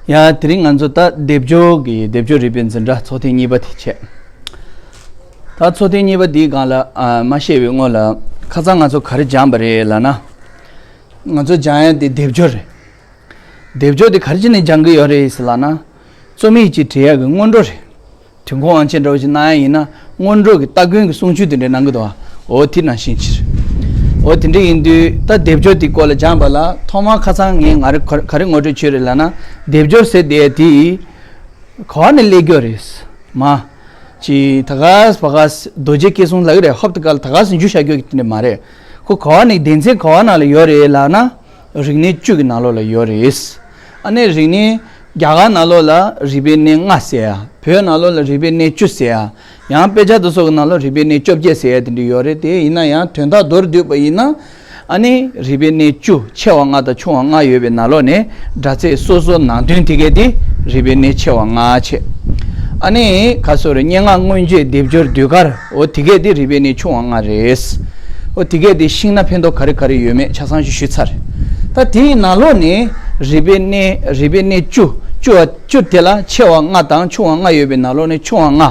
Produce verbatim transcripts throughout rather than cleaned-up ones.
ཡ། དེ་རིང་ང་ཚོ་ད་སྡེབ་སྦྱོར་གྱི་སྡེབ་སྦྱོར་རིག་པའི་འཛིན་གྲྭ་ཚོགས་ཐེངས་གཉིས་པ་དེ་བྱས། ད་ཚོགས་ཐེངས་གཉིས་པ་འདིའི་སྒང་ལ་ཨ་མ་བཤད་པའི་སྔོན་ལ་ཁ་སང་ང་ཚོ་ག་རེ་སྦྱངས་པ་རེད་ལབ་ན། ང་ཚོ་སྦྱང་ཡ་དེ་སྡེབ་སྦྱོར་རེད། སྡེབ་སྦྱོར་དེ་ག་རེ་བྱས་ནས་སྦྱང་གི་ཡོད་རེད་ཟེར་ལབ་ན། རྩོམ་ཡིག་ཅིག་བྲིས་ཡ་གི་སྔོན་འགྲོ་རེད། དུས་འཁོར་དབང་ཆེན་འདྲ་བོ་ཞིག་གནང་ཡ་ཡིན་ན། སྔོན་འགྲོ་གི་སྟ་གོན་གྱི་གསུང་ཆོས་དེ་འདྲ་གནང་གི་འདུག་ཨ། འོ་དེ་ནང་བཞིན་ཕྱིར། འོ་དེ་འདྲ་ཡིན་དུས་ད་སྡེབ་སྦྱོར་དེ་སྐོར་ལ་སྦྱངས་པ་ལ་ཐོག་མར་ཁ་སང་ངས་ང་རེ་ག་རེ་ངོ་སྤྲོད་བྱས་རེད་ལབ་ན། སྡེབ་སྦྱོར་ཟེར་དེ་དེ་ག་བ་ནས་སླེབས་ཀྱི་ཡོད་རེད། མ། ཅི་ད་ག་ས་བ་ག་ས་རྡོ་རྗེ་སྐལ་བཟང་ལབ་ཀྱི་རེད། ཧོབ་ཏེ་ག་ལ་ད་ག་ས་འཇུ་བཞག་རྒྱུ་གི་དེ་འདྲ་མ་རེད། ཁོ་ག་བ་ནས་སྡེ་ཚན་ག་བ་ནང་ལ་ཡོད་རེད་ལབ་ན། རིག་གནས་བཅུ་གི་ནང་ལོགས་ལ་ཡོད་རེད། ཨ་ནི་རིག་གནས་རྒྱ་གར་ནང་ལོགས་ལ་རིག་པའི་གནས་ལྔ་ཟེར་ཡ། བོད་ནང་ལོགས་ལ་རིག་པའི་གནས་བཅུ་ཟེར་ཡ། ཡང་དཔེ་ཆ་དེ་ཚོ་གི་ནང་ལོགས་རིག་པའི་གནས་བཅོ་བརྒྱད་ཟེར་ཡ་དེ་འདྲ་ཡོད་རེད། དེ་ཡིན་ན་ཡང་དོན་དག་མདོར་བསྡུས་པ་ཡིན་ན། ཨ་ནི་རིག་པའི་གནས་བཅུ་ཆེ་བ་ལྔ་དང་ཆུང་བ་ལྔ་ཡོད་པའི་ནང་ལོགས་ནས་སྒྲ་ཚད་སོ་སོ་ནང་དོན་དེ་གས་དེ་རིག་པའི་གནས་ཆེ་བ་ལྔ་བྱས། ཨ་ནི་ག་སོ་རེ་སྙན་ངག་མངོན་བརྗོད་སྡེབ་སྦྱོར་ཟློས་གར། འོ་དེ་གས་དེ་རིག་པའི་གནས་ཆུང་བ་ལྔ་རེད། འོ་དེ་གས་དེ་ཤེས་ན་ཕན་ཐོགས་ག་རེ་ག་རེ་ཡོད་མེད་ཆ་ཚང་ཞིག་ཞུས་ཚར། ད་དེའི་ནང་ལོགས་ནས་རིག་པའི་གནས་རིག་པའི་གནས་བཅུ་བཅུ་བ་བཅུ་དེ་ལ་ཆེ་བ་ལྔ་དང་ཆུང་བ་ལྔ་ཡོད་པའི་ནང་ལོགས་ནས་ཆུང་བ་ལྔ།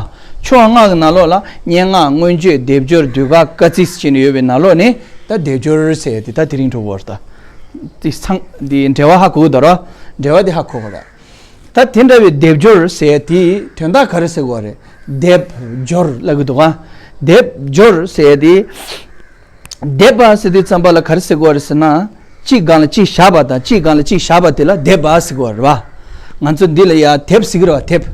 ཆུང་བ་ལྔ་གི་ནང་ལོགས་ལ་སྙན་ངག་མངོན་བརྗོད་སྡེབ་སྦྱོར་ཟློས་གར་སྐར་རྩིས་བྱས་ནས་ཡོད་པའི་ནང་ལོགས་ནས་ད་སྡེབ་སྦྱོར་ཟེར་ཡ་དེ་ད་དེ་རིང་འགྲོ་བར་ད། དེ་ཚང་དེ་འབྲེལ་བ་ཧ་གོ་གི་འདུག་ར། འབྲེལ་བ་དེ་ཧ་གོ་གི་རེད། ད་དེ་འདྲ་བའི་སྡེབ་སྦྱོར་ཟེར་ཡ་དེ་དོན་དག་ག་རེ་ཟེར་དགོས་རེད། སྡེབ་སྦྱོར་ལབ་གི་འདུག་ག་སྡེབ་སྦྱོར་ཟེར་ཡ་དེ། སྡེབ་པ་ཟེར་དུས་ཙམ་པ་ལ་ག་རེ་ཟེར་དགོས་རེད་ཟེར་ན། གཅིག་སྒང་ལ་གཅིག་བཞག་པ་དང་གཅིག་སྒང་ལ་གཅིག་བཞག་པ་དེ་ལ་སྡེབ་པ་ཟེར་དགོས་རེད་བ། ང་ཚོ་འདི་ལ་ཡ་དེབ་ཟེར་གི་རེད་བ། དེབ།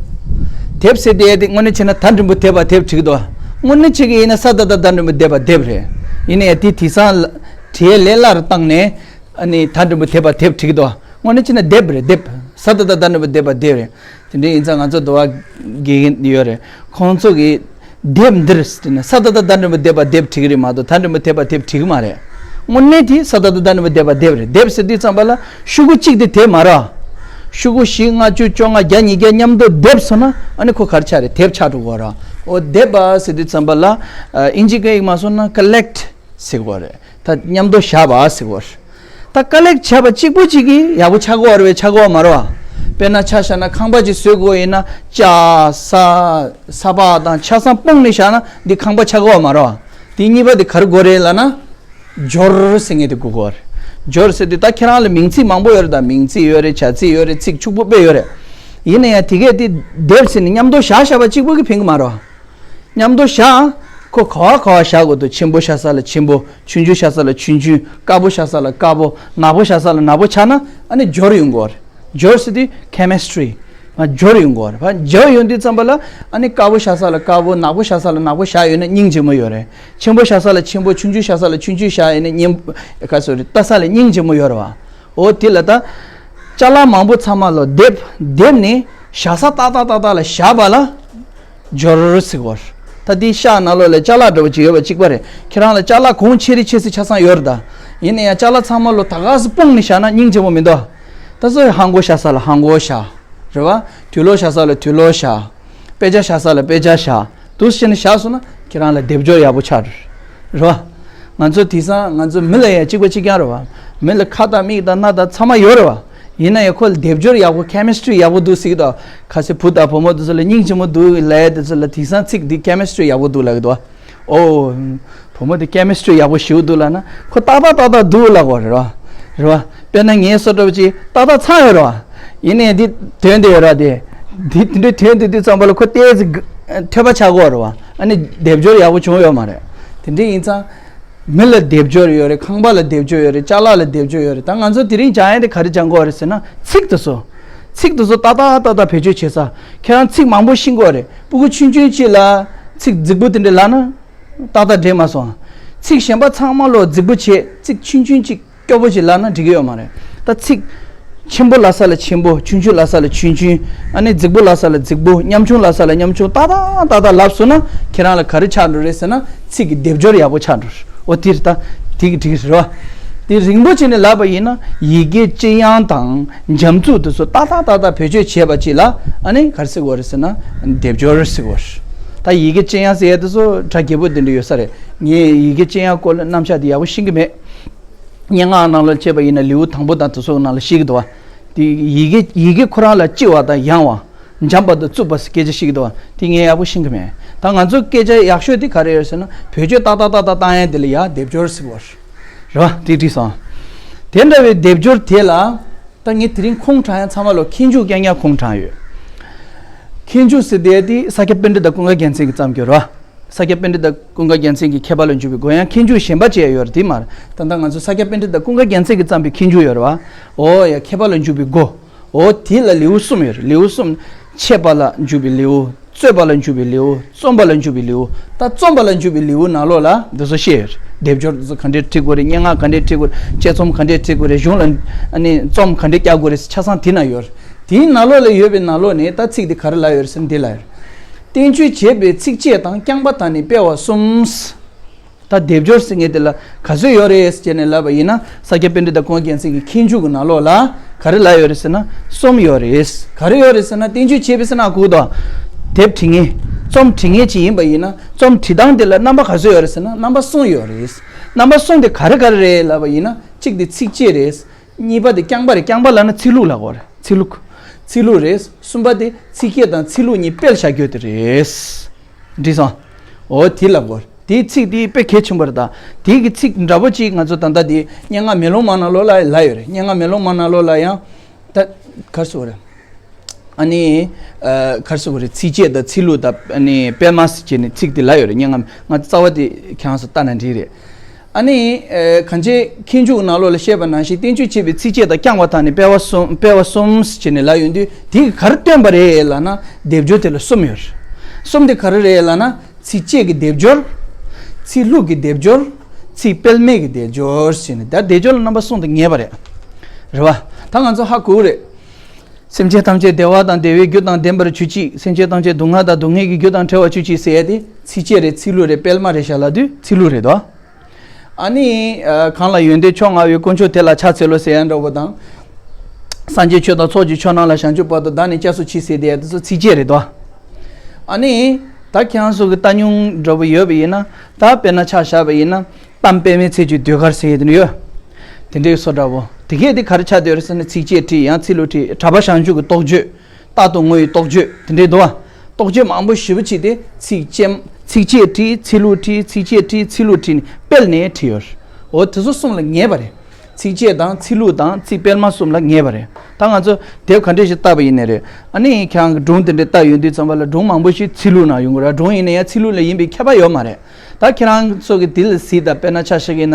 དེབ་ཟེར་དེ་དེ་དངོས་གནས་བྱས་ན་ད་འགྲེང་བུ་དེབ་པ་དེབ་བྲིས་གི་འདུག་བ། དངོས་གནས་བྱེད་ཀྱི་ཡིན་ན་ས་ད་བཏགས་སྡ་འགྲེང་བུ་སྡེ་པ་སྡེབ་རེད། ཡིན་ནའི་དེ་དེང་སང་ལ་བྲིས་ལས་སླ་རུ་བཏང་ནས། ཨ་ནི་ད་འགྲེང་བུ་དེབ་པ་དེབ་བྲིས་གི་འདུག་བ། དངོས་གནས་བྱས་ན་སྡེབ་རེད། སྡེབ། ས་ད་བཏགས་སྡ་འགྲེང་བུ་སྡེ་པ་སྡེབ་རེད། དེ་འདྲ་ཡིན་ཙང་ང་ཚོ་འདུལ་བ་དགེ་རྒན་ཡོད་རེད། ཁོང་ཚོ་གིས་སྡེབ་འདིར་ཟེར་ནས་ས་ད་བཏགས་སྡ་འགྲེང་བུ་སྡེ་པ་སྡེབ་བྲིས་ཀྱི་རེད་མ་གཏོགས་ད་འགྲེང་བུ་དེབ་པ་དེབ་བྲིས་ཀྱི་མ་རེད། དངོས་གནས་དེ་ས་ད་བཏགས་སྡ་འགྲེང་བུ་སྡེ་པ་སྡེབ་རེད། སྡེབ་ཟེར་དུས་ཙམ་པ་ལ་ཤོག་གུ་གཅིག་དེ་དེབ་མ་རེད། ཤོག་གུ་བཞི་ལྔ་བཅུ་བཅོ་ལྔ་བརྒྱ་ཉིས་བརྒྱ་མཉམ་དུ་སྡེབ་སོང་ན་ཨ་ནི་ཁོ་ག་རེ་ཆགས་རེད། དེབ་ཆགས་འགྲོ་གི་རེད། འོ་སྡེབ་པ་ཟེར་དུས་ཙམ་པ་ལ་ཨ་དབྱིན་ཇི་སྐད་ཡིག་མ་སོང་ན་ཀ་ལེག་ཊི་ཟེར་གི་རེད། ད་མཉམ་དུ་བཞག་པ་ཟེར་གི་རེད། ད་ཀ་ལེག་ཊི་བྱས་པ་གཅིག་པོ་གཅིག་གིས་ཡག་པོ་ཆགས་ཀྱི་ཡོད་རེད་པས། ཆགས་ཀྱི་ཡོད་མ་རེད་པ། དཔེར་ན་ཆ་བཞག་ན་ཁང་པ་ཅིག་བཟོ་དགོས་ཡིན་ན་ལྕགས་ས་ས་ཕག་དང་ཆ་ཚང་སྤུངས་ནས་བཞག་ན་འདི་ཁང་པ་ཆགས་ཀྱི་ཡོད་མ་རེད་པ། དེ་གཉིས་པ་དེ་ག་རེ་དགོས་རེད་ལབ་ན། སྦྱོར་ཟེར་མཁན་དེ་དགོས་ཀྱི་ཡོད་རེད། སྦྱོར་ཟེར་དུས་ད་ཁྱེད་རང་ལ་མིང་ཚིག་མང་པོ་ཡོད་རེད། ད་མིང་ཚིག་ཡོད་རེད། བྱ་ཚིག་ཡོད་རེད། ཚིག་ཕྱུག་པོ་དཔེ་ཡོད་རེད། ཡིན་ན་ཡང་དེ་གས་དེ་སྡེབ་ཟེར་ནས་མཉམ་དུ་བཞག་བཞག་པ་གཅིག་པོ་གིས་ཕན་གྱི་མ་རེད་པ། མཉམ་དུ་བཞག་ཁོ་ག་བ་ག་བ་བཞག་དགོས་འདུག་ཆེན་པོ་བཞག་ས་ལ་ཆེན་པོ། ཆུང་ཆུང་བཞག་ས་ལ་ཆུང་ཆུང་། དཀར་པོ་བཞག་ས་ལ་དཀར་པོ། ནག་པོ་བཞག་ས་ལ་ནག་པོ་ཆགས་ན་ཨ་ནི་སྦྱོར་ཡོང་གི་ཡོད་རེད། སྦྱོར་ཟེར་དུས་ཁེ་མི་སི་ཊི་རི། སྦྱོར་ཡོང་གི་ཡོད་རེད། སྦྱོར་ཡོང་དུས་ཙམ་པ་ལ་ཨ་ནི་དཀར་པོ་བཞག་ས་ལ་དཀར་པོ། ནག་པོ་བཞག་ས་ལ་ནག་པོ་བཞག་ཡོད་ན་སྙིང་རྗེ་མོ་ཡོད་རེད། ཆེན་པོ་བཞག་ས་ལ་ཆེན་པོ། ཆུང་ཆུང་བཞག་ས་ལ་ཆུང་ཆུང་བཞག་ཡོད་ན་སྙིང་། ག་སོ་རེད། ལྟ་ས་ལ་སྙིང་རྗེ་མོ་ཡོད་རེད་པ། འོ་དེ་ལ་ད་ཅ་ལག་མང་པོ་ཚང་མ་ལ་སྡེབ། སྡེབ་ནས་བཞག་ས་ཏག་ཏག་ཏག་ཏག་ལ་བཞག་པ་ལ་སྦྱོར་ཟེར་གི་ཡོད་རེད། ད་དེའི་ཤག་ནང་ལོགས་ལ་ཅ་ལག་འདྲ་པོ་ཅིག་ཡོད་པ་གཅིག་པ་རེད། ཁྱེད་རང་ལ་ཅ་ལག་གོང་ཆེ་རིང་ཆེ་སུ་ཆ་ཚང་ཡོད་རེད་ད། ཡིན་ན་ཡང་ཅ་ལག་ཚང་མ་ལ་ད་ག་སེ་སྤུངས་ནས་བཞག་ན་སྙིང་རྗེ་མོ་མི་འདུག་ད་སོ་ཧང་གོ་བཞག་ས་ལ་ཧང་གོ་བཞག་རེད་པ། དུག་ལོག་བཞག་ས་ལ་དུག་ལོག་བཞག་དཔེ་ཆ་བཞག་ས་ལ་དཔེ་ཆ་བཞག་འདུག་སེ་བྱས་ནས་བཞག་སོང་ན་ཁྱེད་རང་ལ་སྡེབ་སྦྱོར་ཡག་པོ་ཆགས་འགྲོ་རེད་པ། ང་ཚོ་དེང་སང་ང་ཚོ་མི་ལ་ཡང་གཅིག་པ་གཅིག་རྐྱང་རེད་པ། མི་ལ་ཁ་དང་མིག་དང་སྣ་དང་ཚང་མ་ཡོད་རེད་པ། ཡིན་ན་ཡང་ཁོ་ལ་སྡེབ་སྦྱོར་ཡག་པོ་ཁེ་མི་སི་ཊི་རི་ཡག་པོ་འདུག་ཟེར་གི་འདུག་གལ་སྲིད་བུ་དང་བུ་མོ་དེ་ཚོ་ལ་སྙིང་རྗེ་མོ་འདུག་ལབ་ཡ་དེ་ཚོ་ལ་དེང་སང་ཚིག་འདི་ཁེ་མི་སི་ཊི་རི་ཡག་པོ་འདུག་ལབ་གི་འདུག་ཨོ། བུ་མོ་དེ་ཁེ་མི་སི་ཊི་རི་ཡག་པོ་ཞེ་པོ་འདུག་ལབ་ན་ཁོ་ཏག་ཏག་ཏག་ཏག་འདུག་ལབ་དགོས་རེད་པ། རེད་པ། དཔེར་ན་ངའི་སོ་འདྲ་པོ་ཅིག་ཏག་ཏག་ཚང་ཡོད་རེད་པ། ཡིན་ནའི་འདི་དོན་དེ་ཡོད་རེད་པ། དེ་འདི་འདི་འདྲའི་དོན་དེ་དུས་ཙམ་པ་ལ་ཁོ་ཏོག་ཙམ་ཐོལ་པ་ཆགས་ཀྱི་ཡོད་རེད་པ། ཨ་ནི་སྡེབ་སྦྱོར་ཡག་པོ་བྱུང་ཡོད་མ་རེད། དེ་འདྲ་ཡིན་ཙང་། མི་ལ་སྡེབ་སྦྱོར་ཡོད་རེད། ཁང་པ་ལ་སྡེབ་སྦྱོར་ཡོད་རེད། ཅ་ལག་ལ་སྡེབ་སྦྱོར་ཡོད་རེད། ད་ང་ཚོ་དེ་རིང་སྦྱང་ཡ་དེ་ག་རེ་སྦྱང་དགོས་རེད་ཟེར་ན་ཚིག་དེ་ཚོ། ཚིག་དེ་ཚོ་ཏག་ཏག་ཏག་ཏག་བེད་སྤྱོད་བྱེད་ས། ཁྱེད་རང་ཚིག་མང་པོ་ཤེས་དགོས་རེད། སྤུ་གུ་ཆུང་ཆུང་གཅིག་ལ་ཚིག་རྫིག་པོ་དེ་འདྲ་ལབ་ན་ཏག་ཏག་འགྲིག་མ་སོང་། ཚིག་གཞན་པ་ཚང་མ་ལོ་རྫིག་པོ་བྱེད། ཚིག་ཆུང་ཆུང་གཅིག་སྐྱོ་པོ་ཞིག་ལབ་ན་འགྲིག་གི་ཡོད་མ་རེད། ད་ཚིག་ཆེན་པོ་ལབ་ས་ལ་ཆེན་པོ། ཆུང་ཆུང་ལབ་ས་ལ་ཆུང་ཆུང་། ཨ་ནི་རྫིག་པོ་ལབ་ས་ལ་རྫིག་པོ། ཉམ་ཆུང་ལབ་ས་ལ་ཉམ་ཆུང་། ཏག་ཏག་ཏག་ཏག་ལབ་སོང་ན་ཁྱེད་རང་ལ་ག་རེ་ཆགས་འགྲོ་རེད་ཟེར་ན་ཚིག་གི་སྡེབ་སྦྱོར་ཡག་པོ་ཆགས་འགྲོ་རེད། འོ་དེ་རེད། ད་དེ་གི་འགྲིག་རེད་པ། དེ་རིང་པོ་བྱས་ནས་ལབ་པ་ཡིན་ན་ཡི་གེ་ལྕི་ཡང་དང་འཇམ་རྩུབ་དེ་ཚོ་ཏག་ཏག་ཏག་ཏག་བེད་སྤྱོད་བྱས་པ་ཅིག་ལ་ཨ་ནི་ག་རེ་ཟེར་དགོས་རེད་ཟེར་ན་སྡེབ་སྦྱོར་ཟེར་དགོས་རེད། ད་ཡི་གེ་ལྕི་ཡང་ཟེར་ཡ་དེ་ཚོ་གྲ་རྒྱས་པོ་དེ་འདྲ་ཡོད་ས་རེད། ངས་ཡི་གེ་ལྕི་ཡང་སྐོར་ལ་རྣམ་གཞག་དེ་ཡག་པོ་ཤེས་ཀྱི་མེད། སྙན་ངག་ནང་ལ་བྱས་པ་ཡིན་ན་ལེའུ་དང་པོ་དང་དེ་ཚོ་ནང་ལ་བཤད་ཀྱི་འདུག་པ། དེ་ཡི་གེ་ཡི་གེ་ཁོ་རང་ལ་ལྕི་བ་དང་ཡང་བ། འཇམ་པ་དང་རྩུབ་པ་ཟེར་སྐད་ཆ་བཤད་ཀྱི་འདུག་བ། དེ་ངས་ཡག་པོ་ཤེས་ཀྱི་མེད། ད་ང་ཚོ་སྐད་ཆ་ཡག་ཤོས་དེ་ག་རེ་ཡོད་ཟེར་ན། བེད་སྤྱོད་ཏག་ཏག་ཏག་ཏག་བཏང་ཡ་དེ་ལ་ཡ་སྡེབ་སྦྱོར་ཟེར་གྱི་ཡོད་རེད་བ། དེ་འགྲིག་སོང་། དེ་འདྲ་བའི་སྡེབ་སྦྱོར་དེ་ལ། ད་ངས་དེ་རིང་ཁུངས་དྲངས་ཡ་ཚང་མ་ལོ་མཁས་འཇུག་རྐྱང་རྐྱང་ཁུངས་དྲངས་ཡོད། མཁས་འཇུག་ཟེར་དེ་དེ་ས་སྐྱ་པཎྜི་ཏ་ཀུན་དགའ་རྒྱལ་མཚན་གྱིས་བརྩམས་ཀྱི་ཡོད་རེད་བ། ས་སྐྱ་པཎྜི་ཏ་ཀུན་དགའ་རྒྱལ་མཚན་གྱི་མཁས་པ་ལ་འཇུག་པའི་སྒོ། ཡང་མཁས་འཇུག་གཞན་པ་ཅིག་ཡོད་རེད། དེ་མ་རེད། ད་ལྟ་ང་ཚོ་ས་སྐྱ་པཎྜི་ཏ་ཀུན་དགའ་རྒྱལ་མཚན་གྱིས་བརྩམས་པའི་མཁས་འཇུག་ཡོད་རེད་བ། ཨོ་ཡ། མཁས་པ་ལ་འཇུག་པའི་སྒོ། ཨོ་དེ་ལ་ལེའུ་གསུམ་ཡོད་རེད། ལེའུ་གསུམ། འཆད་པ་ལ་འཇུག་པའི་ལེའུ། རྩོད་པ་ལ་འཇུག་པའི་ལེའུ། རྩོམ་པ་ལ་འཇུག་པའི་ལེའུ། ད་རྩོམ་པ་ལ་འཇུག་པའི་ལེའུ་ནང་ལོགས་ལ་འདི་ཚོ་བཤད་ཡོད་རེད། སྡེབ་སྦྱོར་འདི་ཚོ་ག་འདྲས་བྲི་དགོས་རེད། སྙན་ངག་ག་འདྲས་བྲི་དགོས་རེད། དཔྱད་རྩོམ་ག་འདྲས་བྲི་དགོས་རེད། གཞུང་ལ་ཨ་ནི་རྩོམ་ག་འདྲས་རྒྱག་དགོས་རེད། ཆ་ཚང་དེ་ན་ཡོད་རེད། དེའི་ནང་ལོགས་ལ་ཡོད་པའི་ནང་ལོགས་ནས་ད་ཚིག་དེ་ག་རེ་ལབ་ཡོད་རེད་ཟེར་ན་འདི་ལབ་ཡོད་རེད། བསྟན་བཅོས་བྱས་པའི་ཚིགས་བཅད་དང་རྐྱང་པ་དག་ནི་སྤེལ་བ་གསུམ། ད་སྡེབ་སྦྱོར་ཟེར་མཁན་དེ་ལ་ག་ཚོད་ཡོད་རེད་ཟེར་ནས་ལབ་པ་ཡིན་ན། ས་སྐྱ་པཎྜི་ཏ་ཀུན་དགའ་རྒྱལ་མཚན་གྱི་མཁས་འཇུག་གི་ནང་ལོགས་ལ་ག་རེ་ལབ་ཡོད་རེད་ཟེར་ན་གསུམ་ཡོད་རེད། ག་རེ་ཡོད་རེད་ཟེར་ན། བསྟན་བཅོས་བྱས་པའི་ཟེར་ན་གོ་དོ། དེབ་བྲི་མཁན། རྩོམ་བྲི་མཁན་ཅིག་ཡིན་པ་ཡིན་ན། རྩོམ་བྲི་སྟངས་དེ་ལ་རྣམ་པ་ག་ཚོད་ཡོད་རེད་ཟེར་ན་རྣམ་པ་གསུམ་ཡོད་རེད། རྣམ་པ་གསུམ་དེ་ག་རེ་ག་རེ་རེད་ལབ་པ་ཡིན་ན། གཅིག་དེ་ཚིགས་བཅད་རེད། གཉིས་པ་དེ་རྐྱང་པ་རེད། རྐྱང་པ་ལབ་ན་ཚིག་ལྷུག་ལབ་དགོས་རེད། ཚིག་ལྷུག་ཚིག་ལྷུག་རེད། གསུམ་པ་དེ་ཚིགས་བཅད་དང་ཚིག་ལྷུག་གཉིས་སྤེལ་བྱ་རྒྱུ་དེ་རེད། འགྲིག་སོང་། འོ་དེ་ལབ་དགོས། དེའི་ཚིག་དེ་དཔེ་གལ་ཆེན་པོ་རེད་ད། དེའི་གི་ཚིག་འདྲ་པོ་ཅིག་ང་ཚོ་ད་ལྟ་དེ་སྙན་ངག་མེ་ལོང་མ་ནང་ལོགས་ལ་ལབ་ཡོད་རེད། སྙན་ངག་མེ་ལོང་མ་ནང་ལོགས་ལ་ཡང་ད་ག་རེ་ཟེར་དགོས་རེད། ཨ་ནི་ཨ་ག་རེ་ཟེར་དགོས་རེད། ཚིགས་བཅད་དང་ཚིག་ལྷུག་དང་ཨ་ནི་སྤེལ་མ་ཟེར་བྱས་ནས་ཚིག་དེ་ལབ་ཡོད་རེད། སྙན་ངག་ང་རྩ་བ་དེ་ཁྱེད་རང་ཚོ་ལྟ་ན་འགྲིག་རེད། ཨ་ནི་ཨ་གང་ཅི་མཁས་འཇུག་ནང་ལོགས་ལ་བཤད་པ་ནང་བཞིན། བསྟན་བཅོས་བྱས་པའི་ཚིགས་བཅད་དང་རྐྱང་པ་དག་ནི་སྤེལ་བ་གསུམ། སྤེལ་བ་གསུམ་ཟེར་བྱས་ནས་ལབ་ཡོང་དུས། དེ་གིས་ག་རེ་སྟོན་པ་རེད་ལབ་ན། སྡེབ་སྦྱོར་དེ་ལ་གསུམ་ཡོད་རེད། གསུམ་དེ་ག་རེ་རེད་ལབ་ན། ཚིགས་བཅད་ཀྱི་སྡེབ་སྦྱོར། ཚིག་ལྷུག་གི་སྡེབ་སྦྱོར། ཚིག་སྤེལ་མེད་ཀྱི་སྡེབ་སྦྱོར་ཟེར་ནས། ད་སྡེབ་སྦྱོར་ལ་རྣམ་པ་གསུམ་དེ་ངེས་པ་རེད། རེད་བ། ད་ང་ཚོ་ཧ་གོ་གི་རེད། སེམས་ཅན་ཐམས་ཅད་བདེ་བ་དང་བདེ་བའི་རྒྱུ་དང་ལྡན་པར་གྱུར་ཅིག་སེམས་ཅན་ཐམས་ཅད་སྡུག་བསྔལ་དང་སྡུག་བསྔལ་གྱི་རྒྱུ་དང་བྲལ་བར་གྱུར་ཅིག་ཟེར་ཡ་དེ་ཚིགས་བཅད་རེད། ཚིག་ལྷུག་རེད། སྤེལ་མ་རེད་ཤག་ལབ་དུས་ཚིག་ལྷུག་རེད་དོ། ཨ་ནི་ཨ་གང་ལ་ཡོན་ཏན་མཆོག་མངའ་བའི། དཀོན་མཆོག་དེ་ལ་ཕྱག་འཚལ་ལོ་ཟེར་ཡ་འདྲ་པོ་དང་། སངས་རྒྱས་ཆོས་དང་ཚོགས་ཀྱི་མཆོག་རྣམས་ལ། བྱང་ཆུབ་བར་དུ་བདག་ནི་སྐྱབས་སུ་མཆི་ཟེར་དེ་ཡ་དེ་ཚོ་ཚིགས་བཅད་རེད་དོ། ཨ་ནི་ད་ཁྱེད་རང་ཚོ་གི་ལྟ་མྱོང་འདྲ་པོ་ཡོད་པ་ཡིན་ན། ད་དཔེར་ན་ཆ་བཞག་པ་ཡིན་ན། གཏམ་དཔེ་མེད་ཚལ་གྱི་ཟློས་གར་ཟེར་ཡ་དེ་འདྲ་ཡོད། དེ་འདྲའི་བཟོ་འདྲ་པོ། དེ་གས་དེ་ག་རེ་ཆགས་བསྡད་ཡོད་རེད་ཟེར་ན། ཚིགས་བཅད་བྲིས། ཡང་ཚིག་ལྷུག་བྲིས། གྲྭ་པ་བྱང་ཆུབ་ཀྱི་རྟོགས་བརྗོད། རྟག་ཏུ་ངུ་བའི་རྟོགས་བརྗོད་དེ་འདྲའི་འདུག་བ། རྟོགས་བརྗོད་མང་པོ་ཞེ་པོ་ཅིག་དེ་ཚིགས་བཅད། ཚིགས་བཅད་བྲིས། ཚིག་ལྷུག་བྲིས། ཚིགས་བཅད་བྲིས། ཚིག་ལྷུག་བྲིས་ནས་སྤེལ་ནས་བྲིས་ཡོད་རེད། འོ་དེ་ཚོ་གསུམ་ལ་ངེས་པ་རེད། ཚིགས་བཅད་དང་ཚིག་ལྷུག་དང་ཚིག་སྤེལ་མ་གསུམ་ལ་ངེས་པ་རེད། ད་ང་ཚོ་དེབ་ག་འདྲས་ཞིག་བལྟས་པ་ཡིན་ནའི་རེད། ཨ་ནི་ཁྱེད་རང་གི་སྒྲུང་དེ་འདྲས་བལྟས་ཡོང་དུས་ཙམ་པ་ལ། སྒྲུང་མང་པོ་ཞིག་ཚིག་ལྷུག་ནང་ཡོང་གི་རེད། སྒྲུང་ཡིན་ན་ཡང་ཚིག་ལྷུག་ལ་ཡིན་པའི་ཁྱད་པར་ཡོད་མ་རེད། ད་ཁྱེད་རང་ཚོ་གི་དེ་ལ་གཟིགས་དང་། དཔེར་ན་ཆ་བཞག་གི་ན་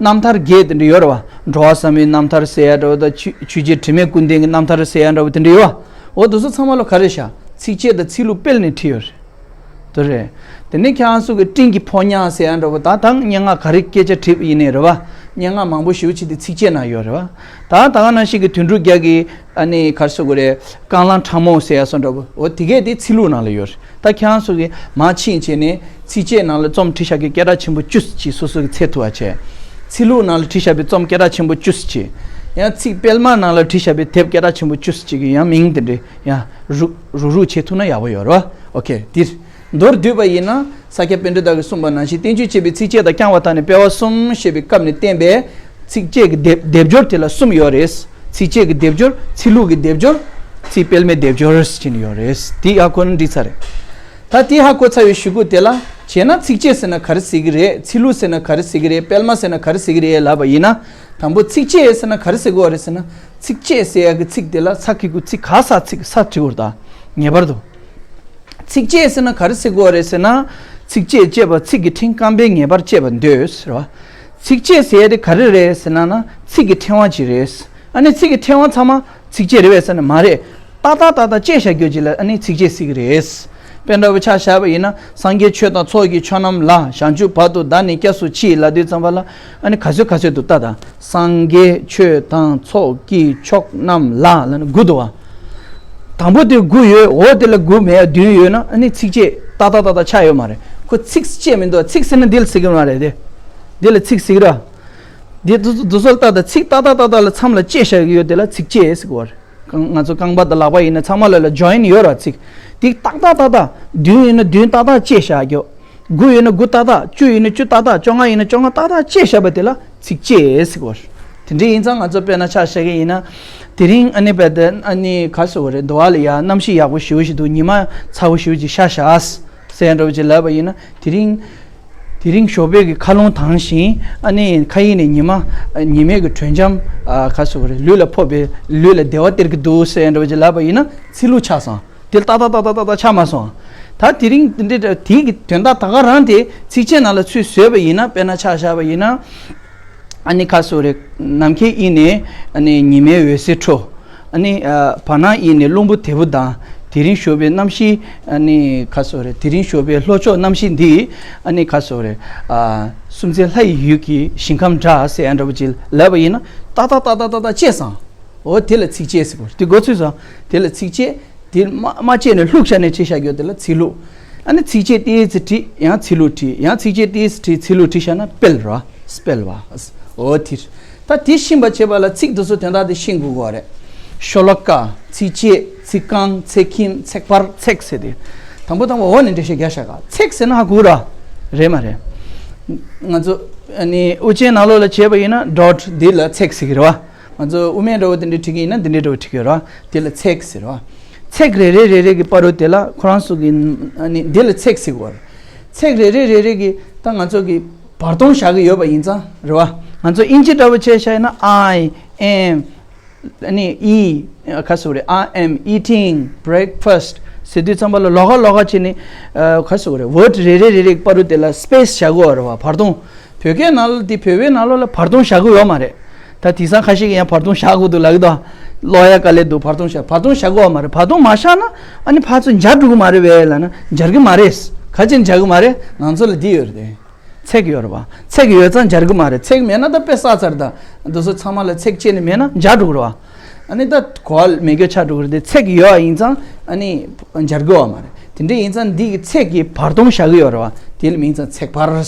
རྣམ་ཐར་བརྒྱད་དེ་འདྲ་ཡོད་རེད་བ། འགྲོ་བ་བསམ་ཡས་རྣམ་ཐར་ཟེར་ཡ་འདྲ་པོ་དང་། ཆོས་ཆོས་རྗེ་དྲི་མེད་ཀུན་ལྡན་གྱི་རྣམ་ཐར་ཟེར་ཡ་འདྲ་པོ་དེ་འདྲ་ཡོད་བ། འོ་དེ་ཚོ་ཚང་མ་ལ་ག་རེ་བཞག་ཚིགས་བཅད་དང་ཚིག་ལྷུག་སྤེལ་ནས་བྲིས་ཡོད་རེད། དེ་རེད། དེ་ནས་ཁྱེད་རང་ཚོ་གི་སྤྲིན་གྱི་ཕོ་ཉ་ཟེར་ཡ་འདྲ་པོ་དང་། ད་སྙན་ངག་ག་རེ་སྐད་ཆ་བྲིས་པ་ཡིན་ནའི་རེད་བ། སྙན་ངག་མང་པོ་ཞེ་པོ་ཅིག་དེ་ཚིགས་བཅད་ནང་ཡོད་རེད་བ། ད་ད་ག་ནང་བཞིན་གྱི་དོན་གྲུབ་རྒྱལ་གྱི་ཨ་ནི་ག་རེ་ཟེར་དགོས་རེད། རྐང་ལམ་ཕྲ་མོ་ཟེར་ཡ་བཟོ་འདྲ་པོ། འོ་དེ་གས་དེ་ཚིག་ལྷུག་ནང་ལ་ཡོད་རེད། ད་ཁྱེད་རང་ཚོ་གིས་མར་ཕྱིན་བྱས་ནས་ཚིགས་བཅད་ནང་ལ་རྩོམ་བྲིས་བཞག་གི་སྐད་གྲགས་ཆེན་པོ་བཅུ་ཅིག་སོ་སོ་གིས་འཚོལ་ཐུབ་པ་བྱས། ཚིག་ལྷུག་ནང་ལ་བྲིས་བཞག་པའི་རྩོམ་སྐད་གྲགས་ཆེན་པོ་བཅུ་ཅིག་ཡང་ཚིག་སྤེལ་མ་ནང་ལ་བྲིས་བཞག་པའི་དེབ་སྐད་གྲགས་ཆེན་པོ་བཅུ་ཅིག་གི་ཡང་མིང་དེ་འདྲ་ཡང་རུག་རུག་རུག་བྱེད་ཐུབ་ན་ཡག་པོ་ཡོད་རེད་བ། ཨོ་ཁེ། འདིར་མདོར་བསྡུས་པ་ཡིན་ན། ས་སྐྱ་པཎྜི་ཏ་གིས་གསུངས་པ་ནང་བཞིན། བསྟན་བཅོས་བྱས་པའི་ཚིགས་བཅད་དང་རྐྱང་པ་དག་ནི་སྤེལ་བ་གསུམ་ཞེས་པའི་སྐབས་ནས་བསྟན་པའི་ཚིགས་བཅད་ཀྱི་སྡེབ་སྡེབ་སྦྱོར་དེ་ལ་གསུམ་ཡོད་རེད། ཚིགས་བཅད་ཀྱི་སྡེབ་སྦྱོར། ཚིག་ལྷུག་གི་སྡེབ་སྦྱོར། ཚིག་སྤེལ་མའི་སྡེབ་སྦྱོར་ཟེར་ནས་ཡོད་རེད། དེ་ཡག་པོ་ནི་འགྲིག་ཚར་རེད། ད་དེ་ཧ་གོ་ཚར་བའི་གཞུག་གུ་དེ་ལ། བྱས་ན་ཚིགས་བཅད་ཟེར་ན་ག་རེ་ཟེར་གྱི་རེད། ཚིག་ལྷུག་ཟེར་ན་ག་རེ་ཟེར་གྱི་རེད། སྤེལ་མ་ཟེར་ན་ག་རེ་ཟེར་གྱི་རེད་ལབ་པ་ཡིན་ན། དང་པོ་ཚིགས་བཅད་ཟེར་ན་ག་རེ་ཟེར་དགོས་རེད་ཟེར་ན། ཚིགས་བཅད་ཟེར་ཡ་གི་ཚིག་དེ་ལ་ས་ཀྱི་གུ་ཚིག་ག་ས་ཚིག་ས་བྲི་དགོས་རེད་ད། ངེས་པར་དུ། ཚིགས་བཅད་ཟེར་ན་ག་རེ་ཟེར་དགོས་རེད་ཟེར་ན། ཚིགས་བཅད་ཅེས་པ་ཚིག་གི་ཕྲེང་རྐང་པའི་ངེས་པར་བཅད་པ་འདོད་ཟེར་བ། ཚིགས་བཅད་ཟེར་ཡ་དེ་ག་རེ་རེད་ཟེར་ན་ན། ཚིག་གི་ཕྲེང་བ་ཅིག་རེད། ཨ་ནི་ཚིག་གི་ཕྲེང་བ་ཚང་མ་ཚིགས་བཅད་རེད་པས་ཟེར་ན་མ་རེད། ཏག་ཏག་ཏག་ཏག་བཅད་བཞག་རྒྱུ་ཅིག་ལ་ཨ་ནི་ཚིགས་བཅད་ཟེར་གྱི་རེད། དཔེ་འདྲ་པོ་ཆ་བཞག་པ་ཡིན་ན། སངས་རྒྱས་ཆོས་དང་ཚོགས་ཀྱི་མཆོག་རྣམས་ལ། བྱང་ཆུབ་བར་དུ་བདག་ནི་སྐྱབས་སུ་མཆི་ལབ་དུས་ཙམ་པ་ལ། ཨ་ནི་ག་ཚོད་ག་ཚོད་འདུག་ལྟ་དང་། སངས་རྒྱས་ཆོས་དང་ཚོགས་ཀྱི་མཆོག་རྣམས་ལ་ལབ་ན་དགུ་འདུག་བ། དང་པོ་དེ་དགུ་ཡོད། འོ་དེ་ལ་དགུ་མེད་བདུན་ཡོད་ན་ཨ་ནི་ཚིགས་བཅད་ཏག་ཏག་ཏག་ཏག་ཆགས་ཡོད་མ་རེད། ཁོ་ཚིགས་བཅད་མི་འདུག་ཚིག་ཟེར་ན་འདི་ལ་ཟེར་གྱི་མ་རེད་དེ། འདི་ལ་ཚིག་ཟེར་གྱི་རེད་བ། འདི་འདུ་འདུ་སོལ་ཏག་ཏག་ཚིག་ཏག་ཏག་ཏག་ཏག་ལ་མཚམས་ལ་བཅད་བཞག་གི་ཡོད་དེ་ལ་ཚིགས་བཅད་ཟེར་གྱི་རེད། ང་ཚོ་རྐང་པ་དང་ལག་པ་ཡིན་ན་ཚང་མ་ལ་ལ་ཇོ་ཡིན་ཡོད་ར་ཚིག་དེ་ཏག་ཏག་ཏག་ཏག་བདུན་ཡིན་ན་བདུན་ཏག་ཏག་བཅད་བཞག་རྒྱུ། དགུ་ཡིན་ན་དགུ་ཏག་ཏག་བཅུ་ཡིན་ན་བཅུ་ཏག་ཏག་བཅོ་ལྔ་ཡིན་ན་བཅོ་ལྔ་ཏག་ཏག་བཅད་བཞག་པ་དེ་ལ་ཚིགས་བཅད་ཟེར་གྱི་རེད། དེ་འདྲ་ཡིན་ཙང་ང་ཚོ་དཔེར་ན་ཆ་བཞག་གི་ཡིན་ན། དེ་རིང་ཨ་ནི་བད་ཨ་ནི་ག་སོ་རེད། འདི་བ་ལ་ཡ་གནམ་གཤིས་ཡག་པོ་ཞེ་པོ་ཞིག་འདུག་ཉི་མ་ཚ་པོ་ཞེ་པོ་ཅིག་ཤར་ཤག་ཟེར་འདྲ་པོ་ཅིག་ལབ་པ་ཡིན་ན། དེ་རིང་དེ་རིང་ཞོགས་པའི་གི་མཁའ་རླུང་དྭངས་ཤིང་། ཨ་ནི་མཁའ་དབྱིངས་ནས་ཉི་མ་ཉི་མའི་གི་དྲོད་འཇམ་ག་སོ་རེད། ལུས་ལ་ཕོག་པའི་ལུས་ལ་བདེ་བ་སྟེར་གི་འདུག་ཟེར་འདྲ་པོ་ཅིག་ལབ་པ་ཡིན་ན། ཚིལ་ལུ་ཆགས་སོང་། དེ་ལ་ཏག་ཏག་ཏག་ཏག་ཏག་ཏག་ཆགས་མ་སོང་། ད་དེ་རིང་དེ་འདྲ་དེའི་གི་དོན་དག་ད་ག་རང་དེ་ཚིགས་བཅད་ནང་ལ་ཚུར་བཟོས་པ་ཡིན་ན། དཔེར་ན་ཆ་བཞག་པ་ཡིན་ན། ཨ་ནི་ག་སོ་རེད། ནམ་མཁའི་དབྱིངས་ནས་ཨ་ནི་ཉི་མའི་འོད་ཟེར་འཕྲོ། ཨ་ནི་ཨ་བར་སྣང་དབྱིངས་ནས་རླུང་བུ་དལ་བུ་ལྡང་། དེ་རིང་ཞོགས་པའི་གནམ་གཤིས་ཨ་ནི་ག་སོ་རེད། དེ་རིང་ཞོགས་པའི་ལྷོ་ཕྱོགས་གནམ་གཤིས་འདི་ཨ་ནི་ག་སོ་རེད། ཨ་སུམ་རྩེན་ལྷ་ཡི་ཡུལ་གྱི་ཞིང་ཁམས་འདྲ་ཟེར་ཡ་འདྲ་པོ་ཅིག་ལབ་པ་ཡིན་ན། ཏག་ཏག་ཏག་ཏག་ཏག་ཏག་བཅད་སོང་། འོ་དེ་ལ་ཚིགས་བཅད་ཟེར་གོ། དེ་མགོ་ཚོས་སོང་། དེ་ལ་ཚིགས་བཅད། དེ་མ་མ་བཅད་ནས་བླུགས་བཞག་ནས་བྱས་བཞག་རྒྱུ་དེ་ལ་ཚིག་བླུགས། ཨ་ནི་ཚིགས་བཅད་ཏོག་ཙམ་བྲིས། ཡང་ཚིག་བླུགས་བྲིས། ཡང་ཚིགས་བཅད་ཏོག་ཙམ་བྲིས། ཚིག་བླུགས་བྲིས་བཞག་ན་སྤེལ་རོ། སྤེལ་བ། འོ་དེ་རེད། ད་དེ་ཤེས་པ་བྱེད་པ་ལ་ཚིག་དེ་ཚོ་དོན་དག་དེ་ཤེས་དགོས་ཀྱི་རེད། ཤོ་ལོ་ཀ། ཚིགས་བཅད། ཚིག་རྐང་། ཚེག་ཁྱིམ། ཚེག་བར། ཚེག་ཟེར་དེ། དང་པོ་དང་པོ་འོག་ནས་འགྲེལ་བཤད་རྒྱག་བཞག་ག་ཚེག་ཟེར་ན་ཧ་གོ་ར། རེད་མ་རེད། ང་ཚོ་ཨ་ནི་དབུ་ཅན་ནང་ལོགས་ལ་བྱས་པ་ཡིན་ན་ཌོཊ་འདི་ལ་ཚེག་ཟེར་གི་རེད་བ། ང་ཚོ་དབུ་མེད་འདྲ་བོ་དེ་འདྲ་བྲིས་ཀྱི་ཡིན་ན་འདི་འདྲ་འདྲ་བོ་བྲིས་ཀྱི་ཡོད་རེད་བ། དེ་ལ་ཚེག་ཟེར་བ། ཚེག་རེ་རེ་རེ་རེ་གི་བར་དུ་དེ་ལ་ཁོ་རང་ཚོ་གི་ཨ་ནི་འདི་ལ་ཚེག་ཟེར་གི་ཡོད་རེད། ཚེག་རེ་རེ་རེ་རེ་གི་ད་ང་ཚོ་གི་བར་སྟོང་བཞག་གི་ཡོད་པ་ཡིན་ཙང་རེད་བ། ང་ཚོ་དབྱིན་ཇི་འདྲ་བོ་བྱས་བཞག་ཡིན་ན། I am ཨ་ནི་ཨི་ག་ཟེར་རེད། I am eating breakfast ཟེར་དུས་ཙམ་པ་ལ་ལོགས་ཀ་ལོགས་ཀ་བྱས་ནས་ཨ་ག་ཟེར་རེད། ཝརཌ་རེ་རེ་རེ་རེ་གི་བར་དུ་དེ་ལ་སི་པེ་སི་བཞག་གི་ཡོད་རེད་བ། བར་སྟོང་། བོད་སྐད་ནང་ལ་དེ་བོད་པའི་ནང་ལོགས་ལ་བར་སྟོང་བཞག་གི་ཡོད་མ་རེད། ད་དེང་སང་ཁ་ཤས་ཀྱིས་ཡང་བར་སྟོང་བཞག་དགོས་འདུག་ལབ་ཀྱི་འདུག་ཀློག་ཡ་དཀའ་ལས་འདུག་བར་སྟོང་བཞག་བར་སྟོང་བཞག་དགོས་པ་མ་རེད། བར་སྟོང་མ་བཞག་ན་ཨ་ནི་ཕར་ཚུར་འབྱར་འགྲོ་གི་མ་རེད་པས་ལབ་ན་འབྱར་གི་མ་རེད། ག་ཅིག་འབྱར་གི་མ་རེད། ང་ཚོ་ལ་འདི་ཡོད་རེད། ཚེག་ཡོད་རེད་པ། ཚེག་ཡོད་ཙང་འབྱར་གི་མ་རེད། ཚེག་མེད་ན་ད་དཔེ་བསགས་ཚར། ད་འདི་ཚོ་ཚང་མ་ལ་ཚེག་བཅད་ནས་མེད་ན་འབྱར་འགྲོ་གི་རེད་པ། ཨ་ནི་ད་གོ་བ་མེད་རྒྱུ་ཆགས་འགྲོ་གི་རེད་དེ། ཚེག་ཡོད་པ་ཡིན་ཙང་ཨ་ནི་འབྱར་གི་ཡོད་པ་མ་རེད། དེ་འདྲ་ཡིན་ཙང་འདི་གི་ཚེག་གི་བར་སྟོང་བཞག་གི་ཡོད་རེད་པ། དེ་ལ་མིང་ཙང་ཚེག་བར། རེད་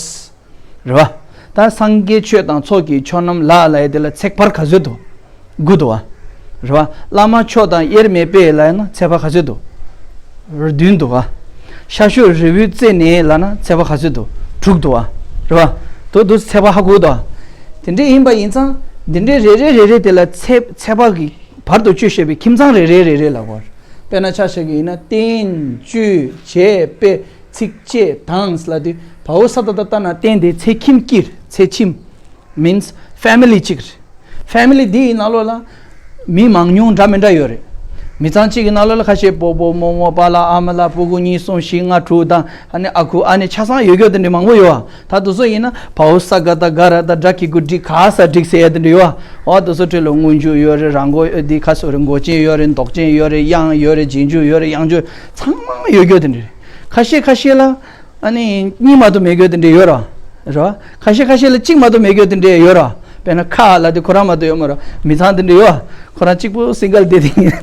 པ། ད་སངས་རྒྱས་ཆོས་དང་ཚོགས་ཀྱི་མཆོག་རྣམས་ལ་ལབ་ཡ་དེ་ལ་ཚེག་བར་ག་ཚོད་འདུག་དགུ་འདུག་པ། རེད་པ། བླ་མ་མཆོག་དང་དབྱེར་མེད་པའི་ལབ་ཡ་ན་ཚེག་བར་ག་ཚོད་འདུག་བདུན་འདུག་པ། ཤར་ཕྱོགས་རི་བོའི་རྩེ་ནས་ལབ་ན་ཚེག་བར་ག་ཚོད་འདུག་དྲུག་འདུག་པ། རེད་པ། དོ་དུ་ཚེག་བར་ཧ་གོ་འདུག་དེ་འདྲ་ཡིན་པ་ཡིན་ཙང་འདི་འདྲའི་རེ་རེ་རེ་རེ་དེ་ལ་ཚེག་ཚེག་བར་གྱི་བར་དུ་གཅོད་བྱེད་པའི་ཁྱིམ་ཚང་རེ་རེ་རེ་རེ་ལ་གོ། དཔེར་ན་ཆ་བཞག་གི་ཡིན་ན་བསྟན། བཅོས། བྱས། སྤེལ། ཚིགས་བཅད་དང་ལབ་དུས་བ་འོ་ས་ད་བཏགས་སྟ་ན་བསྟན་དེ་ཚེག་ཁྱིམ་སྐྱིད་རེད། ཚེག་ཁྱིམ་means family་གཅིག་རེད། ཕེ་མི་ལི་འདི་ཡི་ནང་ལོགས་ལ་མི་མང་ཉུང་འདྲ་མི་འདྲ་ཡོད་རེད། མི་ཚང་གཅིག་གི་ནང་ལོགས་ལ་ཁ་ཤས་སྤོ་བོ་རྨོ་མོ་པཱ་ལགས་ཨ་མ་ལགས་སྤུ་གུ་གཉིས་གསུམ་བཞི་ལྔ་དྲུག་དང་ཨ་ནི་ཨ་ཁུ་ཨ་ནེ་ཆ་ཚང་ཡོད་རྒྱུ་དེ་འདྲ་མང་པོ་ཡོད་པ། ད་དེ་ཚོ་ཡིན་ན་བ་འོ་ས་ག་བཏགས་སྒ་ར་བཏགས་སྒྲ་གི་གུ་འགྲིག་ག་ས་འགྲིག་ཟེར་ཡ་དེ་འདྲ་ཡོད་པ། འོ་དེ་ཚོ་གྲས་ལ་སྔོན་འཇུག་ཡོད་རེད། རང་མགོ་འདི་ག་སོ་རེད། མགོ་ཅན་ཡོད་རེད། འདོགས་ཅན་ཡོད་རེད། དབྱངས་ཡོད་རེད། རྗེས་འཇུག་ཡོད་རེད། ཡང་འཇུག་ཚང་མ་ཡོད་རྒྱུ་དེ་འདྲ་རེད། ཁ་ཤས་ཁ་ཤས་ལ་ཨ་ནི་གཉིས་མ་གཏོགས་མེད་རྒྱུ་དེ་འདྲ་ཡོད་ར། རེད་བ། ཁ་ཤས་ཁ་ཤས་ལ་གཅིག་མ་གཏོགས་མེད་རྒྱུ་དེ་འདྲ་ཡོད་ར། དཔེར་ན་ཁ་ལབ་དུས་ཁོ་རང་མ་གཏོགས་ཡོད་མ་རེད། མི་ཚང་དེ་འདྲ་ཡོད་བ། ཁོ་རང་གཅིག་པོ་སིང་གལ་དེ་དེ་ངས་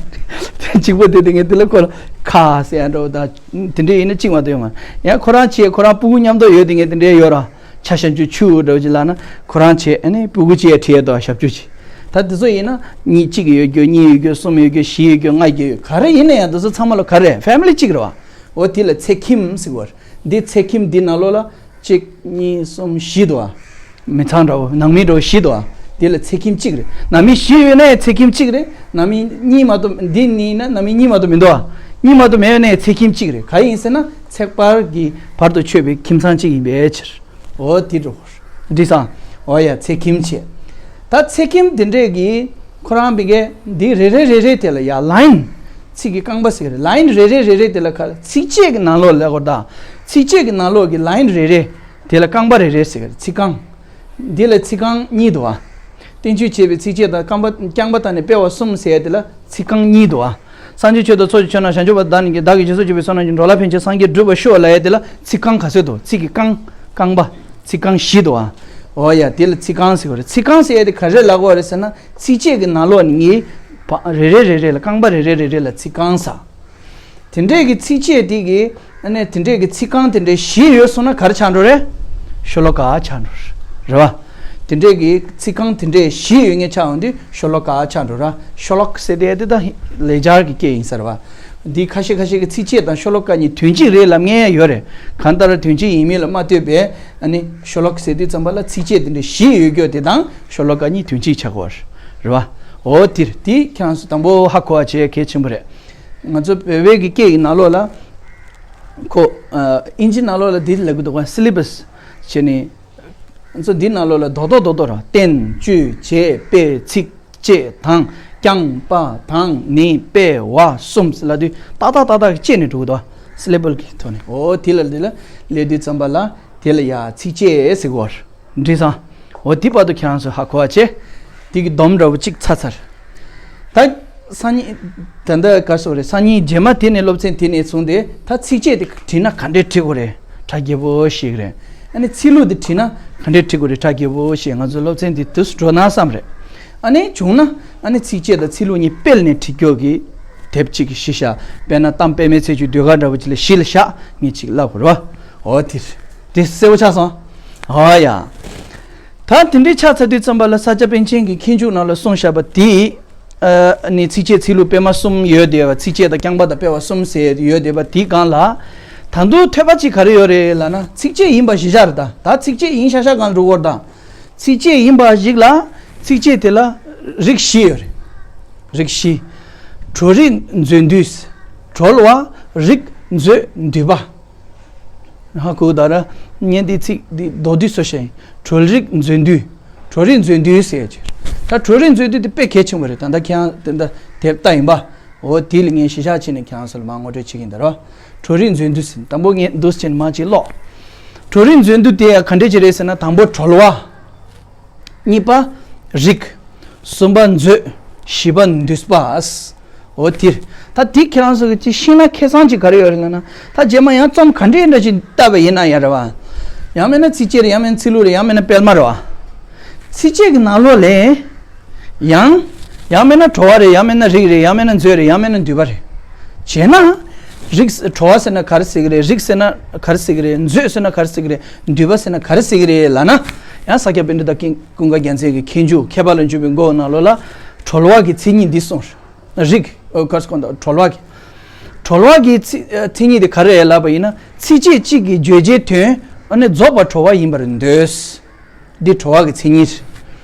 གཅིག་པོ་དེ་དེ་ངས་དེ་ལ་ཁོ་ལ་ཁ་ཟེར་ཡ་འདྲ་བོ་དང་དེ་འདྲ་ཡིན་ན་གཅིག་མ་གཏོགས་ཡོད་མ་རེད། ཡང་ཁོ་རང་བྱས་ཁོ་རང་སྤུ་གུ་མཉམ་དུ་ཡོད་དེ་ངས་དེ་འདྲ་ཡོད་ར། ཆ་ཤ་འཇུ་ཆུ་འདྲ་བོ་ཅིག་ལབ་ན་ཁོ་རང་བྱས་ཨ་ནི་སྤུ་གུ་བྱས་བྲིས་ཡ་དོ་ཞབས་ཆུ་ཅིག་ད་དེ་ཚོ་ཡིན་ན་གཉིས་གཅིག་ཡོད་རྒྱུ་གཉིས་ཡོད་རྒྱུ་གསུམ་ཡོད་རྒྱུ་བཞི་ཡོད་རྒྱུ་ལྔ་ཡོད་རྒྱུ་ག་རེ་ཡིན་ན་ཡང་དེ་ཚོ་ཚང་མ་ལ་ག་རེ་ཕེ་མི་ལི་གཅིག་རེད་བ། འོ་དེ་ལ་ཚེག་ཁྱིམ་ཟེར་བ་རེད། འདི་ཚེག་ཁྱིམ་འདི་ནང་ལོགས་ལ་གཅིག་གཉིས་གསུམ་བཞི་འདུག་ཨ། མི་ཚང་འདྲ་བོ་ནང་མི་འདྲ་བོ་བཞི་འདུག་ཨ། འདི་ལ་ཚེག་ཁྱིམ་གཅིག་རེད། ནང་མི་བཞི་ཡོད་ན་ཡང་ཚེག་ཁྱིམ་གཅིག་རེད། ནང་མི་གཉིས་མ་གཏོགས་འདི་གཉིས་ན་ནང་མི་གཉིས་མ་གཏོགས་མི་འདུག་ཨ། གཉིས་མ་གཏོགས་མེད་ཡོད་ན་ཡང་ཚེག་ཁྱིམ་གཅིག་རེད། ག་ཡིན་ཟེར་ན་ཚེག་བར་གྱི་བར་དུ་ཆོད་པའི་ཁྱིམ་ཚང་གཅིག་ཡིན་པའི་ཕྱིར། འོ་དེ་འགྲོ་འགྲིག་སང་། འོ་ཡ་ཚེག་ཁྱིམ་བྱས། ད་ཚེག་ཁྱིམ་དེ་འདྲས་ཀྱི་ཁོ་རང་མི་གས་འདི་རེ་རེ་རེ་རེ་དེ་ལ་ཡ་ལ་ཡིན། ཚིག་གི་རྐང་པ་ཟེར་གི་རེད། ལ་ཡིན་རེ་རེ་རེ་རེ་དེ་ལ་ཁ་ཚིགས་བཅད་ཀྱི་ནང་ལོགས་ལ་གོ་ད། ཚིགས་བཅད་ཀྱི་ནང་ལོགས་ཀྱི་ལ་ཡིན་རེ་རེ་དེ་ལ་རྐང་པ་རེ་རེ་ཟེར་གི་རེད། ཚིག་རྐང་། འདི་ལ་ཚིག་རྐང་གཉིས་འདུག་ཨ། བསྟན་བཅོས་བྱས་པའི་ཚིགས་བཅད་དང་རྐང་པ་རྐྱང་པ་དང་ནི་སྤེལ་བ་གསུམ་ཟེར་ཡ་དེ་ལ་ཚིག་རྐང་གཉིས་འདུག་ཨ། སངས་རྒྱས་ཆོས་དང་ཚོགས་ཀྱི་མཆོག་རྣམས་བྱང་ཆུབ་བར་བདག་ནི་གི་བདག་གིས་རྗེས་སུ་སྤྱོད་པའི་བསོད་ནམས་ཀྱིས་འགྲོ་ལ་ཕན་ཕྱིར་སངས་རྒྱས་འགྲུབ་པར་ཤོག་ལབ་ཡ་དེ་ལ་ཚིག་རྐང་ག་ཚོད་འདུག་ཚིག་གི་རྐང་། རྐང་པ། ཚིག་རྐང་བཞི་འདུག་ཨ། འོ་ཡ་དེ་ལ་ཚིག་རྐང་ཟེར་བ་རེད། ཚིག་རྐང་ཟེར་ཡ་དེ་ག་རེ་ལབ་དགོས་རེད་ཟེར་ན་ཚིགས་བཅད་ཀྱི་ནང་ལོགས་ནས་རེ་རེ་རེ་རེ་ལ་རྐང་པ་རེ་རེ་རེ་རེ་ལ་ཚིག་རྐང་ཟེར། དེ་འདྲས་ཀྱི་ཚིགས་བཅད་དེ་གི་ཨ་ནི་དེ་འདྲས་ཀྱི་ཚིག་རྐང་དེ་འདྲས་བཞི་ཡོད་སོང་ན་ག་རེ་ཆགས་འགྲོ་རེད། ཤོ་ལོ་ཀ་ཆགས་འགྲོ་རེད་བ། དེ་འདྲས་ཀྱི་ཚིག་རྐང་དེ་འདྲས་བཞི་ཡོད་མཁན་ཆགས་འོང་དུས་ཤོ་ལོ་ཀ་ཆགས་འགྲོ་ར། ཤོ་ལོ་ཀ་ཟེར་དེ་དེ་ད་ལེགས་སྦྱར་གྱི་སྐད་ཡིན་ས་རེད་བ། འདི་ཁ་ཤས་ཁ་ཤས་ཀྱི་ཚིགས་བཅད་དང་ཤོ་ལོ་ཀ་གཉིས་དོན་གཅིག་རེད་ལབ་མཁན་ཡང་ཡོད་རེད། གང་ལྟར་དོན་གཅིག་ཡིན་མིན་ལ་མ་ལྟོས་པའི་ཨ་ནི་ཤོ་ལོ་ཀ་ཟེར་དུས་ཙམ་པ་ལ་ཚིགས་བཅད་དེ་འདྲ་བཞི་ཡོད་རྒྱུ་དེ་དང་ཤོ་ལོ་ཀ་གཉིས་དོན་གཅིག་ཆགས་ཀྱི་ཡོད་རེད་བ། འོ་དེ་རེད། དེ་ཁྱེད་རང་ཚོ་དང་པོ་ཧ་གོ་བ་བྱེད་གལ་ཆེན་པོ་རེད། ང་ཚོ་བོད་པའི་གི་སྐད་ཡིག་ནང་ལོགས་ལ། ཁོ། ཨ། ཨིན་ཇི་ནང་ལོགས་ལ་འདི་ལབ་གི་འདུག་ག syllabus བྱས་ནས། ང་ཚོ་འདི་ནང་ལོགས་ལ་རྡོག་རྡོག་རྡོག་རྡོག་ར། བསྟན། བཅོས། བྱས། སྤེལ། ཚིགས་བཅད་དང་། རྐྱང་པ་དང་། ནི། སྤེལ་བ་གསུམ་ལབ་དུས་ཏག་ཏག་ཏག་ཏག་བཅད་ནས་འགྲོ་གི་འདུག syllable གི་ཐོག་ནས། འོ་དེ་ལ་འདི་ལ་སླེབས་དུས་ཙམ་པ་ལ་དེ་ལ་ཡ་ཚིགས་བཅད་ཟེར་གོ་བ་རེད། འགྲིག་སོང་། འོ་དེ་བར་དུ་ཁྱེད་རང་ཚོ་ཧ་གོ་བ་བྱེད། དེ་གི་སྡོམ་འདྲ་བོ་གཅིག་ཚར་ཚར། ད་སང་ཉིན། ད་ལྟ་ག་རེ་ཟེར་དགོས་རེད། སང་ཉིན་རྗེས་མ་དེ་ནས་སློབ་ཚན་དེ་ནས་བཟུང་སྟེ་ད་ཚིགས་བཅད་དེ་བྲིས་ན་ག་འདྲས་བྲིས་དགོས་རེད། གྲ་རྒྱས་པོ་ཞིག་རེད། ཨ་ནི་ཚིག་ལྷུག་དེ་བྲིས་ན་ག་འདྲས་བྲིས་དགོས་རེད། གྲ་རྒྱས་པོ་ཞིག་ང་ཚོ་སློབ་ཚན་དེ་དུས་སུ་འགྲོ་ན་བསམ་རེད། ཨ་ནི་བྱུང་ན་ཨ་ནི་ཚིགས་བཅད་དང་ཚིག་ལྷུག་གཉིས་སྤེལ་ནས་བྲིས་རྒྱུ་གི་དེབ་གཅིག་གཞི་བཞག་དཔེར་ན་གཏམ་དཔེ་མེད་ཚེ་བཅུའི་ཟློས་གར་འདྲ་བོ་ཅིག་ལ་གཞི་ལ་བཞག་ངས་ཅིག་ལབ་དགོས་རེད་བ། འོ་དེ་རེད། དེ་གསལ་པོ་ཆགས་སོང་། ཨོ་ཡ། ད་དེ་འདྲའི་ཆ་ཚ་དུས་ཙམ་པ་ལ་ས་སྐྱ་པཎ་ཆེན་གྱི་མཁས་འཇུག་ནང་ལ་གསུངས་བཞག་པ་དེ། ཨ་ནི་ཚིགས་བཅད་ཚིག་ལྷུག་སྤེལ་མ་གསུམ་ཡོད་བསྡད་པ། ཚིགས་བཅད་དང་རྐྱང་པ་དང་སྤེལ་བ་གསུམ་ཟེར་ཡོད་བསྡད་པ་དེའི་སྒང་ལ། ད་དུང་ཐོས་པ་གཅིག་ག་རེ་ཡོད་རེད་ལབ་ན། ཚིགས་བཅད་ཡིན་པ་གཞི་བཞག་རེད་ད། ད་ཚིགས་བཅད་ཡིན་ཤག་ཤག་སྒང་ལ་འགྲོ་དགོས་རེད་ད། ཚིགས་བཅད་ཡིན་པ་ཞིག་ལ། ཚིགས་བཅད་དེ་ལ་རིགས་བཞི་ཡོད་རེད། རིགས་བཞི། གྲོལ་རིགས་མཛོད་བསྡུས། གྲོལ་བ། རིགས། མཛོད། འདུས་པ། ཧ་གོ་ད་ར། ངས་འདི་ཚིག་འདི་མདོར་བསྡུས་སུ་བཤད་ཡིན། གྲོལ་རིགས་མཛོད་བསྡུས། གྲོལ་རིགས་མཛོད་བསྡུས་ཟེར་གྱི། ད་གྲོལ་རིགས་མཛོད་བསྡུས་དེ་དཔེ་གལ་ཆེན་པོ་རེད། ད་ལྟ་ཁྱེད་རང་དེ་འདྲ་དེབ་ལྟ་ཡིན་པ། འོ་དེ་ལ་ངས་གཞི་བཞག་བྱས་ནས་ཁྱེད་རང་ཚོ་ལ་མར་ངོ་སྤྲོད་བྱེད་ཀྱི་ཡིན་ད་ར། གྲོལ་རིགས་མཛོད་བསྡུས་ཟེར། དང་པོ་ངས་འདུག་སེ་བྱས་ནས་མར་ཅིག་ཀློག་གྲོལ་རིགས་མཛོད་བསྡུས་དེ་ཡང་ག་འདྲས་ཅིག་རེད་ཟེར་ན། དང་པོ་གྲོལ་བ། གཉིས་པ་རིགས། གསུམ་པ་མཛོད། བཞི་པ་འདུས་པ། འོ་དེ་རེད། ད་དེ་ཁྱེད་རང་ཚོ་གིས་ཅིག་ཤེས་ན་ཁེ་བཟང་ཅིག་ག་རེ་ཡོད་རེད་ལབ་ན། ད་རྗེས་མ་ཡང་རྩོམ་ག་འདྲའི་འདྲ་ཅིག་བཏབ་པ་ཡིན་ན་ཡང་རེད་བ། ཡང་མིན་ན་ཚིགས་བཅད་རེད། ཡང་མིན་ན་ཚིག་ལྷུག་རེད། ཡང་མིན་ན་སྤེལ་མ་རེད་བ། ཚིགས་བཅད་ཀྱི་ནང་ལོགས་ལ་ཡང་། ཡང་མིན་ན་གྲོལ་བ་རེད། ཡང་མིན་ན་རིགས་རེད། ཡང་མིན་ན་མཛོད་རེད། ཡང་མིན་ན་འདུས་པ་རེད། བྱས་ན། རིགས། གྲོལ་བ་ཟེར་ན་ག་རེ་ཟེར་གི་རེད། རིགས་ཟེར་ན་ག་རེ་ཟེར་གི་རེད། མཛོད་ཟེར་ན་ག་རེ་ཟེར་གི་རེད། འདུས་པ་ཟེར་ན་ག་རེ་ཟེར་གི་རེད་ལབ་ན། ཡང་ས་སྐྱ་པཎྜི་ཏ་ཀུན་དགའ་རྒྱལ་མཚན་གྱི་མཁས་འཇུག་མཁས་པ་ལ་འཇུག་པའི་སྒོ་ནང་ལོགས་ལ། གྲོལ་བ་གི་མཚན་ཉིད་འདི་གསུངས། རིགས། ཨོ་ག་རེ་ཟེར་དགོས་འདུག་གྲོལ་བ་གི། གྲོལ་བ་གི་ཚིག་ཨ་མཚན་ཉིད་དེ་ག་རེ་རེད་ལབ་པ་ཡིན་ན། ཚིགས་བཅད་གཅིག་གི་བརྗོད་བྱའི་དོན་ཨ་ནི་རྫོགས་པ་གྲོལ་བ་ཡིན་པར་འདོད། འདི་གྲོལ་བ་གི་མཚན་ཉིད་རེད།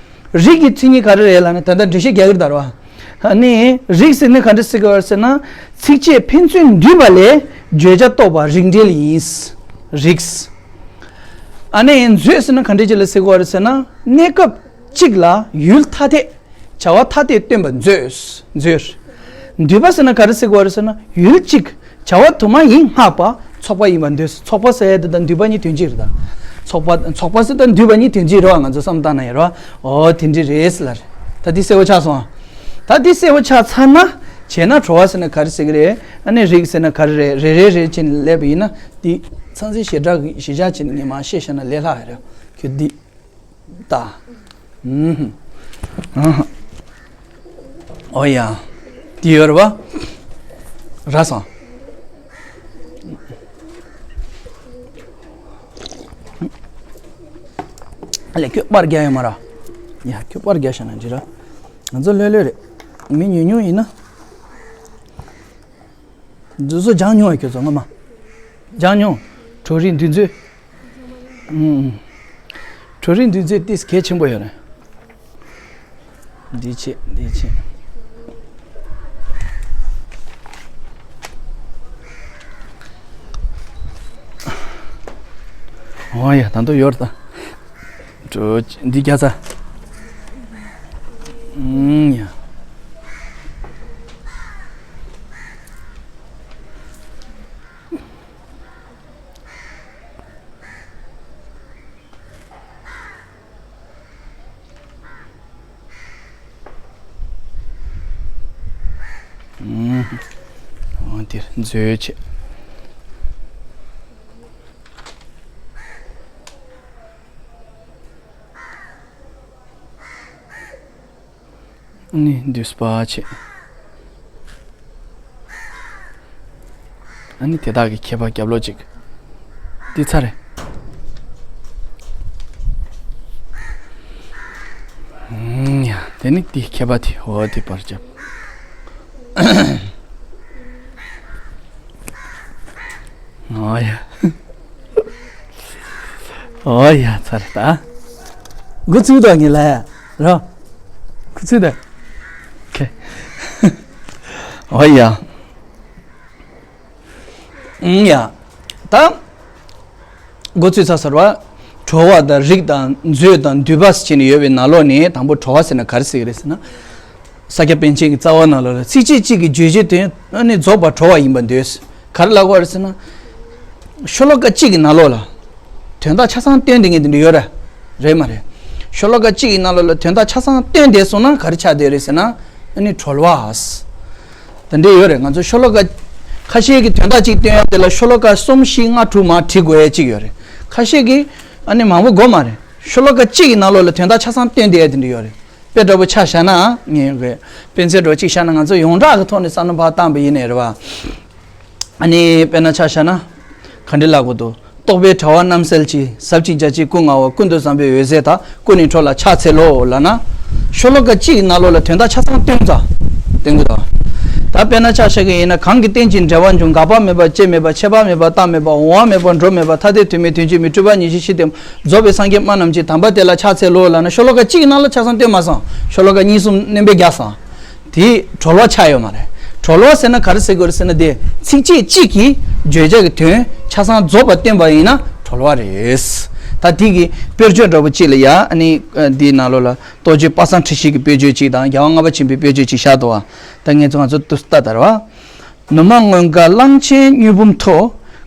རིགས་ཀྱི་མཚན་ཉིད་ག་རེ་རེད་ལབ་ན། ད་ལྟ་འགྲེལ་བཤད་རྒྱག་གི་རེད་ད་ར། ཨ་ནི་རིགས་ཟེར་ནི་ག་འདྲ་ཟེར་གི་རེད་ཟེར་ན། ཚིགས་བཅད་ཕན་ཚུན་འདུས་པ་ལས་བརྗོད་བྱ་རྟོགས་པ་རིགས་འགྲེལ་ཡིན། རིགས། ཨ་ནི་མཛོད་ཟེར་ན་ག་འདྲ་ཅིག་ལ་ཟེར་གི་རེད་ཟེར་ན། གནས་སྐབས་གཅིག་ལ་ཡུལ་ཐ་དད། བྱ་བ་ཐ་དད་སྟོན་པ་མཛོད། མཛོད། འདུས་པ་ཟེར་ན་ག་རེ་ཟེར་གི་རེད་ཟེར་ན། ཡུལ་གཅིག་བྱ་བ་དུ་མ་ཡིན་སྔགས་པ་ཚོགས་པ་ཡིན་པར་འདོད། ཚོགས་པ་ཟེར་ཡ་དེ་དང་འདུས་པ་གཉིས་དོན་གཅིག་རེད་ད། ཚོགས་པ། ཚོགས་པ་ཟེར་དང་འདུས་པ་གཉིས་དོན་གཅིག་རེད་བ། ང་ཚོ་བསམ་བཏང་ན་ཡོད་རེད་བ། འོ་དེ་འདྲ་རེད་ཟེར་ལབ་རེད། ད་འདི་གསལ་པོ་ཆགས་སོང་ཨ། ད་འདི་གསལ་པོ་ཆགས་ཚར་ན། བྱས་ན་གྲོལ་བ་ཟེར་ན་ག་རེ་ཟེར་གི་རེད། ཨ་ནི་རིགས་ཟེར་ན་ག་རེ་རེད། རེ་རེ་རེ་བྱས་ནས་སླེབས་པ་ཡིན་ན། འདི་ཚང་ཚིང་ཞེ་དྲག་གི་གཞི་བཞག་བྱས་ནས་ངས་མར་བཤད་བཞག་ན་ལས་སླ་བ་རེད། ཁྱོད་འདི། ད། ཨུམ། ཨུམ། ཨོ་ཡ། དེ་ཡོད་རེད་བ། ར་སོང་། ཨ་ལས་ཁྱོད་པར་རྒྱག་ཡོད་མ་ར། ཡ་ཁྱོད་པར་རྒྱག་བཞག་ན་འགྲིག་ར། ང་ཚོ་ལྷོད་ལྷོད་རེད། མི་ཉུང་ཉུང་ཡིན་ན། འདི་ཚོ་སྦྱང་མྱོང་ཡ། ཁྱོད་ཚོ་སྔོན་མ་སྦྱང་མྱོང་། གྲོལ་རིགས་འདུས་མཛོད། ཨུམ། གྲོལ་རིགས་འདུས་མཛོད་ཏིས་གལ་ཆེན་པོ་ཡོད་རེད། འདི་བྱེད། འདི་བྱེད། ཨོ་ཡ། ད་དུང་ཡོད་རེད་ད། འགྲོ། འདི་རྒྱ་ཚ། ཨུམ་ཡ། ཨུམ། འོ་དེར་མཛོད་བྱེད། ཨ་ནི་འདུས་པ་བྱེད། ཨ་ནི་དེ་དག་གི་ཁྱད་པར་རྒྱབ་ལོག་ཅིག་འདི་ཚར་རེད། ཨུམ་ཡ། དེ་ནི་འདི་ཁྱད་པར་དེ། འོ་དེ་པར་རྒྱབ། ཨོ་ཡ། ཨོ་ཡ། ཚར་ད། འགོ་ཚུགས་དང་ངེས་ལ་ཡ། རོ། འགོ་ཚུགས་དང་། ཨོ་ཡ། ཨང་ཡ། ད། འགོ་ཚུགས་ཚར་ཚར་བ། གྲོལ་བ་དང་རིགས་དང་མཛོད་དང་འདུས་པ་ཟེར་བྱས་ནས་ཡོད་པའི་ནང་ལོགས་ནས་དང་པོ་གྲོལ་བ་ཟེར་ན་ག་རེ་ཟེར་གི་རེད་ཟེར་ན། ས་སྐྱ་པཎ་ཆེན་གྱི་རྩ་བ་ནང་ལོགས་ལ་ཚིགས་བཅད་གཅིག་གིས་བརྗོད་བྱའི་དོན་ནི་རྫོགས་པར་གྲོལ་བ་ཡིན་པར་འདོད། ག་རེ་ལབ་དགོས་རེད་ཟེར་ན། ཤོ་ལོ་ཀ་གཅིག་གི་ནང་ལོགས་ལ། དོན་དག་ཆ་ཚང་སྟོན་བསྡད་མཁན་དེ་འདྲ་ཡོད་རེད། རེད་མ་རེད། ཤོ་ལོ་ཀ་གཅིག་གི་ནང་ལོགས་ལ་དོན་དག་ཆ་ཚང་སྟོན་བསྡད་སོང་ན་ག་རེ་ཆགས་བསྡད་རེད་ཟེར་ན། ཨ་ནི་གྲོལ་བ། དེ་འདྲ་ཡོད་རེད། ང་ཚོ་ཤོ་ལོ་ཀ་ཁ་ཤས་ཀྱིས་དོན་དག་གཅིག་སྟོན་ཡ་དེ་ལ་ཤོ་ལོ་ཀ་གསུམ་བཞི་ལྔ་དྲུག་མར་བྲིས་དགོས་ཡ་གཅིག་ཡོད་རེད། ཁ་ཤས་ཀྱིས་ཨ་ནི་མང་པོ་དགོས་མ་རེད། ཤོ་ལོ་ཀ་གཅིག་གི་ནང་ལོགས་ལ་དོན་དག་ཆ་ཚང་སྟོན་བསྡད་ཡ་དེ་འདྲ་ཡོད་རེད། དཔེ་འདྲ་པོ་ཆ་བཞག་ན་ངས་དཔེ་མཚོན་འདྲ་པོ་གཅིག་བཞག་ན། ང་ཚོ་ཡོངས་གྲགས་ཀྱི་ཐོག་ནས་བསམ་བློ་ཕར་བཏང་པ་ཡིན་ནའི་རེད་བ། ཨ་ནི་དཔེར་ན་ཆ་བཞག་ན། ག་འདྲ་ལབ་དགོས་འདུག་རྟོག་པའི་དྲ་བ་རྣམ་བསལ་གྱིས། ཟབ་ཅིང་རྒྱ་ཆེའི་སྐུ་མངའ་བ། ཀུན་ཏུ་བཟང་པོའི་འོད་ཟེར་དག་ཀུན་ནས་འཕྲོ་ལ་ཕྱག་འཚལ་ལོ་ལབ་ན། ཤོ་ལོ་ཀ་གཅིག་གི་ནང་ལོགས་ལ་དོན་དག་ཆ་ཚང་སྟོན་ཚར། སྟོན་གྱི་འདུག་ད་དཔེར་ན་ཆ་བཞག་གི་ཡིན་ན། གང་གིས་རྟེན་ཅིང་འབྲེལ་བར་འབྱུང་། འགག་པ་མེད་པ་སྐྱེ་མེད་པ། ཁྱད་པར་མེད་པ་རྟག་མེད་པ། འོང་བ་མེད་པ་འགྲོ་མེད་པ། ཐ་དད་དོན་མེད་དོན་གཅིག་མིན། སྤྲོས་པ་ཉེར་ཞི་ཤེས་ལྡན་པ། རྫོགས་པའི་སངས་རྒྱས་སྨྲ་རྣམས་ཀྱིས། དམ་པ་དེ་ལ་ཕྱག་འཚལ་ལོ་ལབ་ན། ཤོ་ལོ་ཀ་གཅིག་གི་ནང་ལ་ཆ་ཚང་སྟོན་མ་སོང་། ཤོ་ལོ་ཀ་གཉིས་གསུམ་སྣོན་པ་བརྒྱབ་སོང་། དེ་གྲོལ་བ་ཆགས་ཡོད་མ་རེད། གྲོལ་བ་ཟེར་ན་ག་རེ་ཟེར་དགོས་རེད་ཟེར་ན། དེ་ཚིགས་བཅད་གཅིག་གིས་བརྗོད་བྱ་གི་དོན་ཆ་ཚང་རྫོགས་པ་སྟོན་པ་ཡིན་ན་གྲོལ་བ་རེད། ད་དེ་གི་དཔེར་བརྗོད་འདྲ་པོ་གཅིག་ལ་ཡ། ཨ་ནི་འདིའི་ནང་ལོགས་ལ་རྟོགས་བརྗོད་དཔག་བསམ་འཁྲི་ཤིང་གི་དཔེར་བརྗོད་གཅིག་དང་། རྒྱལ་བ་ལྔ་པ་ཆེན་པོའི་དཔེར་བརྗོད་གཅིག་བཞག་འདུག་བ། ད་ངས་ཚོ་ང་ཚོ་དུས་ལྟ་ལྟར་བ། ནུ་མ་མངོན་དགའ་གླང་ཆེན་མྱོས་བུམ་མཐོ།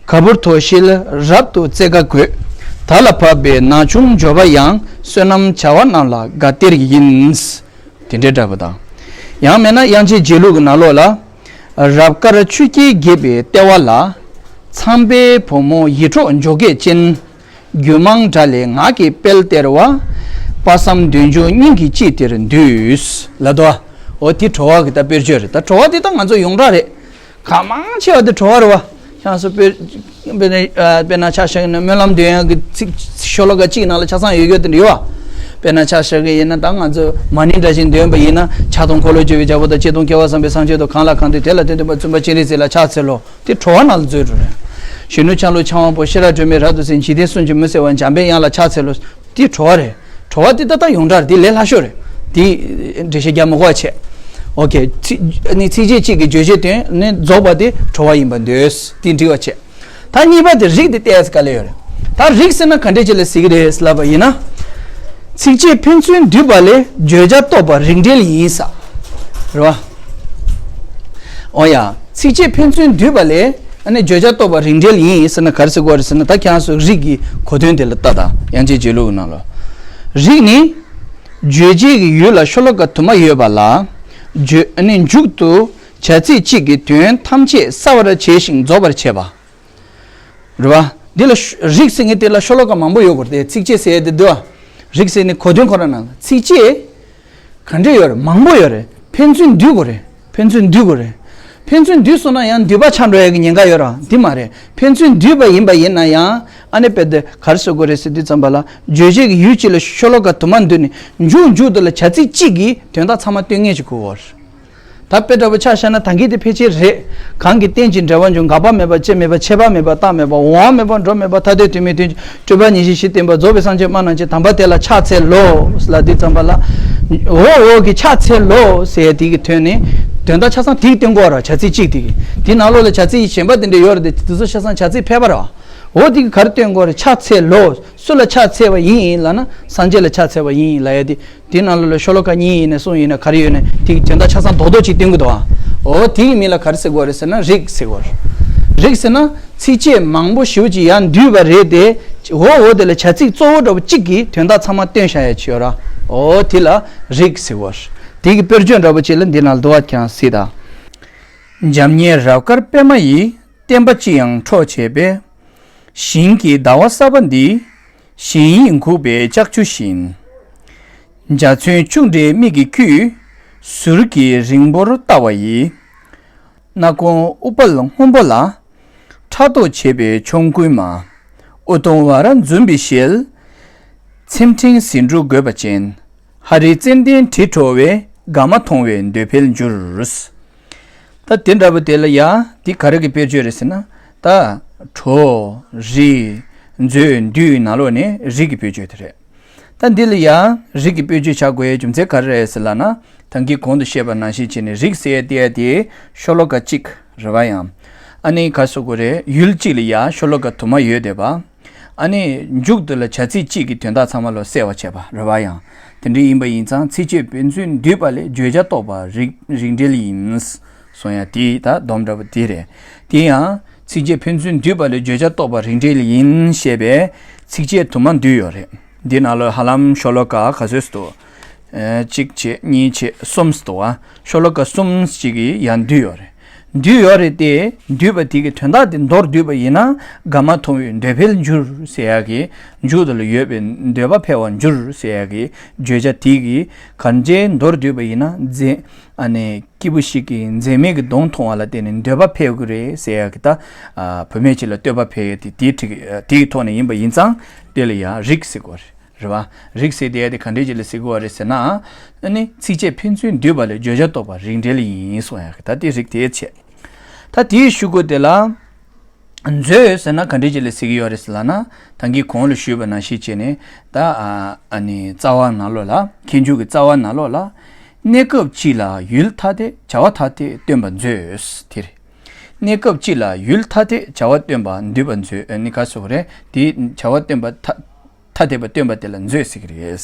ག་བུར་ཐོགས་ཤེལ་རབ་ཏུ་རྩེ་དགའ་དགོད། དར་ལ་བབས་པའི་ན་ཆུང་འབྱོར་པ་ཡང་། བསོད་ནམས་བྱ་བ་རྣམས་ལ་དགའ་སྟེར་ཡིན། དེ་འདྲའི་འདྲ་པོ་དང་། ཡང་མིན་ན་དབྱངས་ཅན་འབྱེད་ལུགས་ཀྱི་ནང་ལོགས་ལ། རབ་དཀར་ཆུ་སྐྱེས་རྒྱས་པའི་ལྟེ་བ་ལ། ཚངས་པའི་བུ་མོ་ཡིད་འཕྲོག་འཇོ་སྒེག་ཅན། རྒྱུད་མང་སྒྲ་ལས་ངག་གི་དཔལ་སྟེར་བ། དཔག་བསམ་འདུན་འཇོ་སྙིང་གི་དཔྱིད་དེར་འདུད། ལབ་འདུག་བ། འོ་དེ་གྲོལ་བ་གི་ད་དཔེར་བརྗོད་རེད། ད་གྲོལ་བ་དེ་ད་ང་ཚོ་ཡོངས་གྲགས་རེད། གང་མང་ཆེ་བ་དེ་གྲོལ་བ་རེད་བ། ཁྱེད་ཚོ་དཔེར་དཔེར་ན་ཨ། དཔེར་ན་ཆ་བཞག་ན་སྨོན་ལམ་འདོན་ཡག་གི་ཚིག་ཤོ་ལོ་ཀ་གཅིག་ནང་ལ་ཆ་ཚང་ཡོད་ཡོད་དེ་འདྲ་ཡོད་བ། དཔེར་ན་ཆ་བཞག་གི་ཡིན་ན། ད་ང་ཚོ་མ་ཎི་འདྲ་ཞིག་འདོན་པ་ཡིན་ན། ཕྱག་སྟོང་འཁོར་ལོས་སྒྱུར་བའི་རྒྱལ་པོ་དང་། སྐྱིད་སྟོང་སྐལ་བ་བཟང་པོའི་སངས་རྒྱས་དང་། གང་ལ་གང་འདུལ་དེ་ལ་དོན་སྟོན་པ། བཙུན་པ་སྤྱན་རས་གཟིགས་ལ་ཕྱག་འཚལ་ལོ། དེ་གྲོལ་བ་ནང་ལ་འཛུལ་འགྲོ་རེད། གཞོན་ནུ་འཆང་ལུགས་འཆང་དབང་པོ། ཤེས་རབ་སྒྲོན་མེ་རབ་ཏུ་གསལ། འཇིག་རྟེན་གསུམ་གྱི་མུན་སེལ་བ། འཇམ་དཔལ་དབྱངས་ལ་ཕྱག་འཚལ་ལོ། དེ་གྲོལ་བ་རེད། གྲོལ་བ་དེ་ད་ལྟ་ཡོངས་གྲགས་རེད། དེ་ལས་སླ་ཤོས་རེད། དེ་འགྲེལ་བཤད་རྒྱག་མི་དགོས་པ་བྱས། ཨོ་ཁེ། ཚིག་ཨ་ནི་ཚིགས་བཅད་གཅིག་གིས་བརྗོད་བྱའི་དོན་ནི་རྫོགས་པ་དེ་གྲོལ་བ་ཡིན་པར་འདོད། དེ་འགྲིག་པ་བྱས། ད་གཉིས་པ་དེ་རིགས་དེ་བལྟས་ཡ་དཀའ་ལས་ཡོད་རེད། ད་རིགས་ཟེར་ན་ག་འདྲས་ཅིག་ལ་ཟེར་གི་རེད་ལབ་པ་ཡིན་ན། ཚིགས་བཅད་ཕན་ཚུན་འདུས་པ་ལས་བརྗོད་བྱ་རྟོགས་པ་རིགས་འགྲེ་ཡིན་ས། རེད་བ། ཨོ་ཡ། ཚིགས་བཅད་ཕན་ཚུན་འདུས་པ་ལས་ཨ་ནི་བརྗོད་བྱ་རྟོགས་པ་རིགས་འགྲེ་ཡིན་ཟེར་ན་ག་རེ་ཟེར་དགོས་རེད་ཟེར་ན། ད་ཁྱེད་རང་ཚོ་རིགས་ཀྱི་གོ་དོན་དེ་ལ་ལྟ་དང་། དབྱངས་ཅན་འབྱེད་ལུགས་ནང་ལ། རིགས་ནི། རྗོད་བྱེད་ཀྱི་ཡུལ་ལ་ཤོ་ལོ་ཀ་དུ་མ་ཡོད་པ་ལ། བརྗོད་ཨ་ནི་མཇུག་ཏུ་བྱ་ཚིག་གཅིག་གིས་དོན་ཐམས་ཅད་གསལ་བར་བྱས་ཤིང་རྫོགས་པར་བྱེད་པ། རེད་བ། འདི་ལ་ཤོ་རིགས་ཟེར་མཁན་དེ་ལ་ཤོ་ལོ་ཀ་མང་པོ་ཡོད་དགོས་རེད་དེ། ཚིགས་བཅད་ཟེར་ཡས་དེ་འདུག་བ། རིགས་ཟེར་ནི་གོ་དོན་ཁོ་རང་ནང་ལ། ཚིགས་བཅད་ག་འདྲས་ཡོད་རེད། མང་པོ་ཡོད་རེད། ཕན་ཚུན་འདུས་དགོས་རེད། ཕན་ཚུན་འདུས་དགོས་རེད། ཕན་ཚུན་འདུས་སོང་ན་ཡང་འདུས་པ་ཆགས་འགྲོ་ཡས་ཀྱི་ཉེན་ཁ་ཡོད་ར། འདི་མ་རེད། ཕན་ཚུན་འདུས་པ་ཡིན་པ་ཡིན་ན་ཡང་། ཨ་ནི་དཔེ་དེ་ག་རེ་ཟེར་དགོས་རེད་ཟེར་དུས་ཙམ་པ་ལ། རྗོད་བྱེད་ཀྱི་ཡུལ་གཅིག་ལ་ཤོ་ལོ་ཀ་དུ་མ་འདུས་ནས། མཇུག་མཇུག་ཏུ་ལ་བྱ་ཚིག་གཅིག་གིས་དོན་དག་ཚང་མ་སྟོན་ངེས་ཅིག་དགོས་པ་རེད། ད་དཔེ་འདྲ་པོ་ཆ་བཞག་ན་ད་གིན་དེ་ཕལ་ཆེར་རེད། གང་གིས་རྟེན་ཅིང་འབྲེལ་བར་འབྱུང་། འགག་པ་མེད་པ་སྐྱེ་མེད་པ། ཁྱད་པར་མེད་པ་རྟག་མེད་པ། འོང་བ་མེད་པ་འགྲོ་མེད་པ། ཐ་དད་དོན་མེད་དོན་གཅིག་སྤྲོས་པ་ཉེར་ཞི་ཤེས་ལྡན་པ། རྫོགས་པའི་སངས་རྒྱས་སྨྲ་རྣམས་ཀྱིས། དམ་པ་དེ་ལ་ཕྱག་འཚལ་ལོ། ལ་དེ་ཙམ་པ་ལ། འོ་འོ་གི་ཕྱག་འཚལ་ལོ་ཟེར་ཡ་དེ་གི་དོན་ནི། དོན་དག་ཆ་ཚང་དེ་གི་སྟོན་དགོས་ར། བྱ་ཚིག་གཅིག་དེ་གི། དེ་ནང་ལོགས་ལ་བྱ་ཚིག་གཞན་པ་དེ་འདྲ་ཡོད་རེད་དེ། དེ་ཚོ་ཆ་ཚང་བྱ་ཚིག་ཕལ་པ་ར། འོ་དེ་གི་ག་རེ་སྟོན་དགོས་རེད། ཕྱག་འཚལ་ལོ། སུ་ལ་ཕྱག་འཚལ་བ་ཡིན་ལབ་ན། སངས་རྒྱས་ལ་ཕྱག་འཚལ་བ་ཡིན་ལབ་ཡ་དེ། དེའི་ནང་ལོགས་ལ་ཤོ་ལོ་ཀ་གཉིས་ཡིན་ན་གསུམ་ཡིན་ན་ག་རེ་ཡོད་ན། དེ་གི་དོན་དག་ཆ་ཚང་རྡོག་རྡོག་ཅིག་སྟོན་གི་འདུག་ཨ། འོ་དེ་གི་མིང་ལ་ག་རེ་ཟེར་དགོས་རེད་ཟེར་ན་རིགས་ཟེར་དགོས་རེད། རིགས་ཟེར་ན་ཚིགས་བཅད་མང་པོ་ཞེ་པོ་ཅིག་ཡར་འདུས་པ་རེད་དེ། འོ་འོ་དེ་ལ་བྱ་ཚིག་གཙོ་བོ་འདྲ་པོ་གཅིག་གིས་དོན་དག་ཚང་མ་སྟོན་བཞག་ཡ་ཅིག་ཡོད་ར། འོ་དེ་ལ་རིགས་ཟེར་དགོས་རེད། དེ་གི་དཔེར་བརྗོད་འདྲ་པོ་ཅིག་ལ་འདི་ནང་ལ་འདུག་ཨ། ཁྱེད་རང་གཟིགས་དང་། འཇམ་མཉེན་རབ་དཀར་པདྨ་ཡིས། བསྟན་པ་ཅི་ཡང་འཕྲོག་བྱེད་པའི། ཞིང་གི་ཟླ་བ་གསར་པ་འདི། ཞིང་ཡིད་འགུགས་པའི་ལྕགས་ཀྱུ་བཞིན། འཇའ་ཚོན་བཅུ་འདྲེས་མིག་གིས་འཁྱུད། ཟུར་གྱི་རིང་པོར་ལྟ་བ་ཡིས། སྣ་གོང་ཨུཏྤལ་སྔོན་པོ་ལ། ཕྲག་དོག་བྱེད་པའི་ཆོམ་རྐུན་མ། ཨུ་དུམ་ཝ་ར་འཛུམ་པའི་ཞལ། ཚེམས་ཕྲེང་ཟེའུ་འབྲུ་བགོས་པ་ཅན། ཧ་རི་ཙན་དན་དྲི་བྲོ་བའི། དགའ་མ་མཐོང་བས་འདོད་པས་འཇུར། ད་དེ་འདྲ་པོ་དེ་ལ་ཡ། འདི་ག་རེ་གི་དཔེར་བརྗོད་རེད་ཟེར་ན། ད་གྲོགས། རིགས། མཛོད། འདུས་ནང་ལོགས་ནས་རིགས་ཀྱི་དཔེར་བརྗོད་དེ་རེད། ད་འདི་ལ་ཡ་རིགས་ཀྱི་དཔེར་བརྗོད་བྱ་དགོས་ཡའི་རྒྱུ་མཚན་ག་རེ་རེད་ཟེར་ལབ་ན། ད་གིན་གོང་དུ་བཤད་པ་ནང་བཞིན་བྱས་ནས་རིགས་ཟེར་ཡ་དེ་ཡ་དེ་ཤོ་ལོ་ཀ་གཅིག་རེད་བ། ཡང་ཨ་ནི་ག་རེ་ཟེར་དགོས་རེད། ཡུལ་གཅིག་ལ་ཡ་ཤོ་ལོ་ཀ་དུ་མ་ཡོད་བསྡད་པ། ཨ་ནི་མཇུག་ཏུ་ལ་བྱ་ཚིག་གཅིག་གི་དོན་དག་ཚང་མ་ལོ་གསལ་བར་བྱས་པ་རེད་བ། ཡང་དེ་འདྲ་ཡིན་པ་ཡིན་ཙང་ཚིགས་བཅད་ཕན་ཚུན་འདུས་པ་ལས་བརྗོད་བྱ་རྟོགས་པ་རིགས་རིགས་འགྲེ་ཡིན། སོང་ཡ་དེ་ད་སྡོམ་འདྲ་པོ་དེ་རེད། དེ་ཡང་ཚིགས་བཅད་ཕན་ཚུན་འདུས་པ་ལས་བརྗོད་བྱ་རྟོགས་པ་རིགས་འགྲེ་ཡིན་ཞེས་པའི་ཚིགས་བཅད་དུ་མ་འདུས་ཡོད་རེད། འདི་ནང་ལོ་ཧ་ལམ་ཤོ་ལོ་ཀ་ག་ཚོད་འདུག་གཅིག་བྱས་གཉིས་བྱས་གསུམ་འདུག་བ། ཤོ་ལོ་ཀ་གསུམ་ཞིག་གིས་ཡང་འདུས་ཡོད་རེད། འདུས་ཡོད་རེད་དེ། འདུས་པ་དེ་གི་དོན་དག་དེ་མདོར་བསྡུས་པ་ཡིན་ན། དགའ་མ་མཐོང་བའི་འདོད་འཕེལ་འགྱུར་ཟེར་ཡག་གི་མཇུག་ཏུ་ལ་ཡོད་པའི་འདོད་པ་འཕེལ་བར་འགྱུར་ཟེར་ཡག་གི་བརྗོད་བྱ་དེ་གི་གར་མཇལ་མདོར་བསྡུས་པ་ཡིན་ན། མཛེ་ཨ་ནི་སྐྱེས་བུ་ཞིག་གིས་མཛེ་མེད་ཀྱི་གདོང་མཐོང་བ་ལ་བརྟེན་ནས་འདོད་པ་འཕེལ་གྱི་རེད་ཟེར་ཡག་གི་ད་བུད་མེད་ཅིག་ལ་འདོད་པ་འཕེལ་ཡག་དེ་དེའི་ཁྲིད་དེ་གི་ཐོག་ནས་ཡིན་པ་ཡིན་ཙང་དེ་ལ་ཡང་རིགས་ཟེར་དགོས་རེད། རེད་བ། རིགས་ཟེར་དེ་དེ་ག་འདྲས་ཅིག་ལ་ཟེར་གི་ཡོད་རེད་ཟེར་ན། ཨ་ནི་ཚིགས་བཅད་ཕན་ཚུན་འདུས་པ་ལས་བརྗོད་བྱ་རྟོགས་པ་རིགས་འགྲེ་ཡིན་གསུང་ཡག་གི་ད་དེ་རིགས་དེ་བྱས། ད་དེའི་ཤུ་གུ་དེ་ལ་མཛོད་ཟེར་ན་ག་འདྲས་ཅིག་ལ་ཟེར་གི་ཡོད་རེད་ཟེར་ལབ་ན། ད་གིན་གོང་ལ་ཞུས་པ་ནང་བཞིན་བྱས་ནས་ད་ཨ་ནི་རྩ་བ་ནང་ལོགས་ལ་མཁས་འཇུག་གི་རྩ་བ་ནང་ལོགས་ལ། གནས་སྐབས་གཅིག་ལ་ཡུལ་ཐ་དད་བྱ་བ་ཐ་དད་སྟོན་པ་མཛོད། དེ་རེད། གནས་སྐབས་གཅིག་ལ་ཡུལ་ཐ་དད་བྱ་བ་སྟོན་པ་འདུས་པ་མཛོད། ཨ་ནི་ག་རེ་ཟེར་དགོས་རེད། དེའི་བྱ་བ་སྟོན་པ་ཐ་ཐ་དད་པ་སྟོན་པ་དེ་ལ་མཛོད་ཟེར་གྱི་རེད།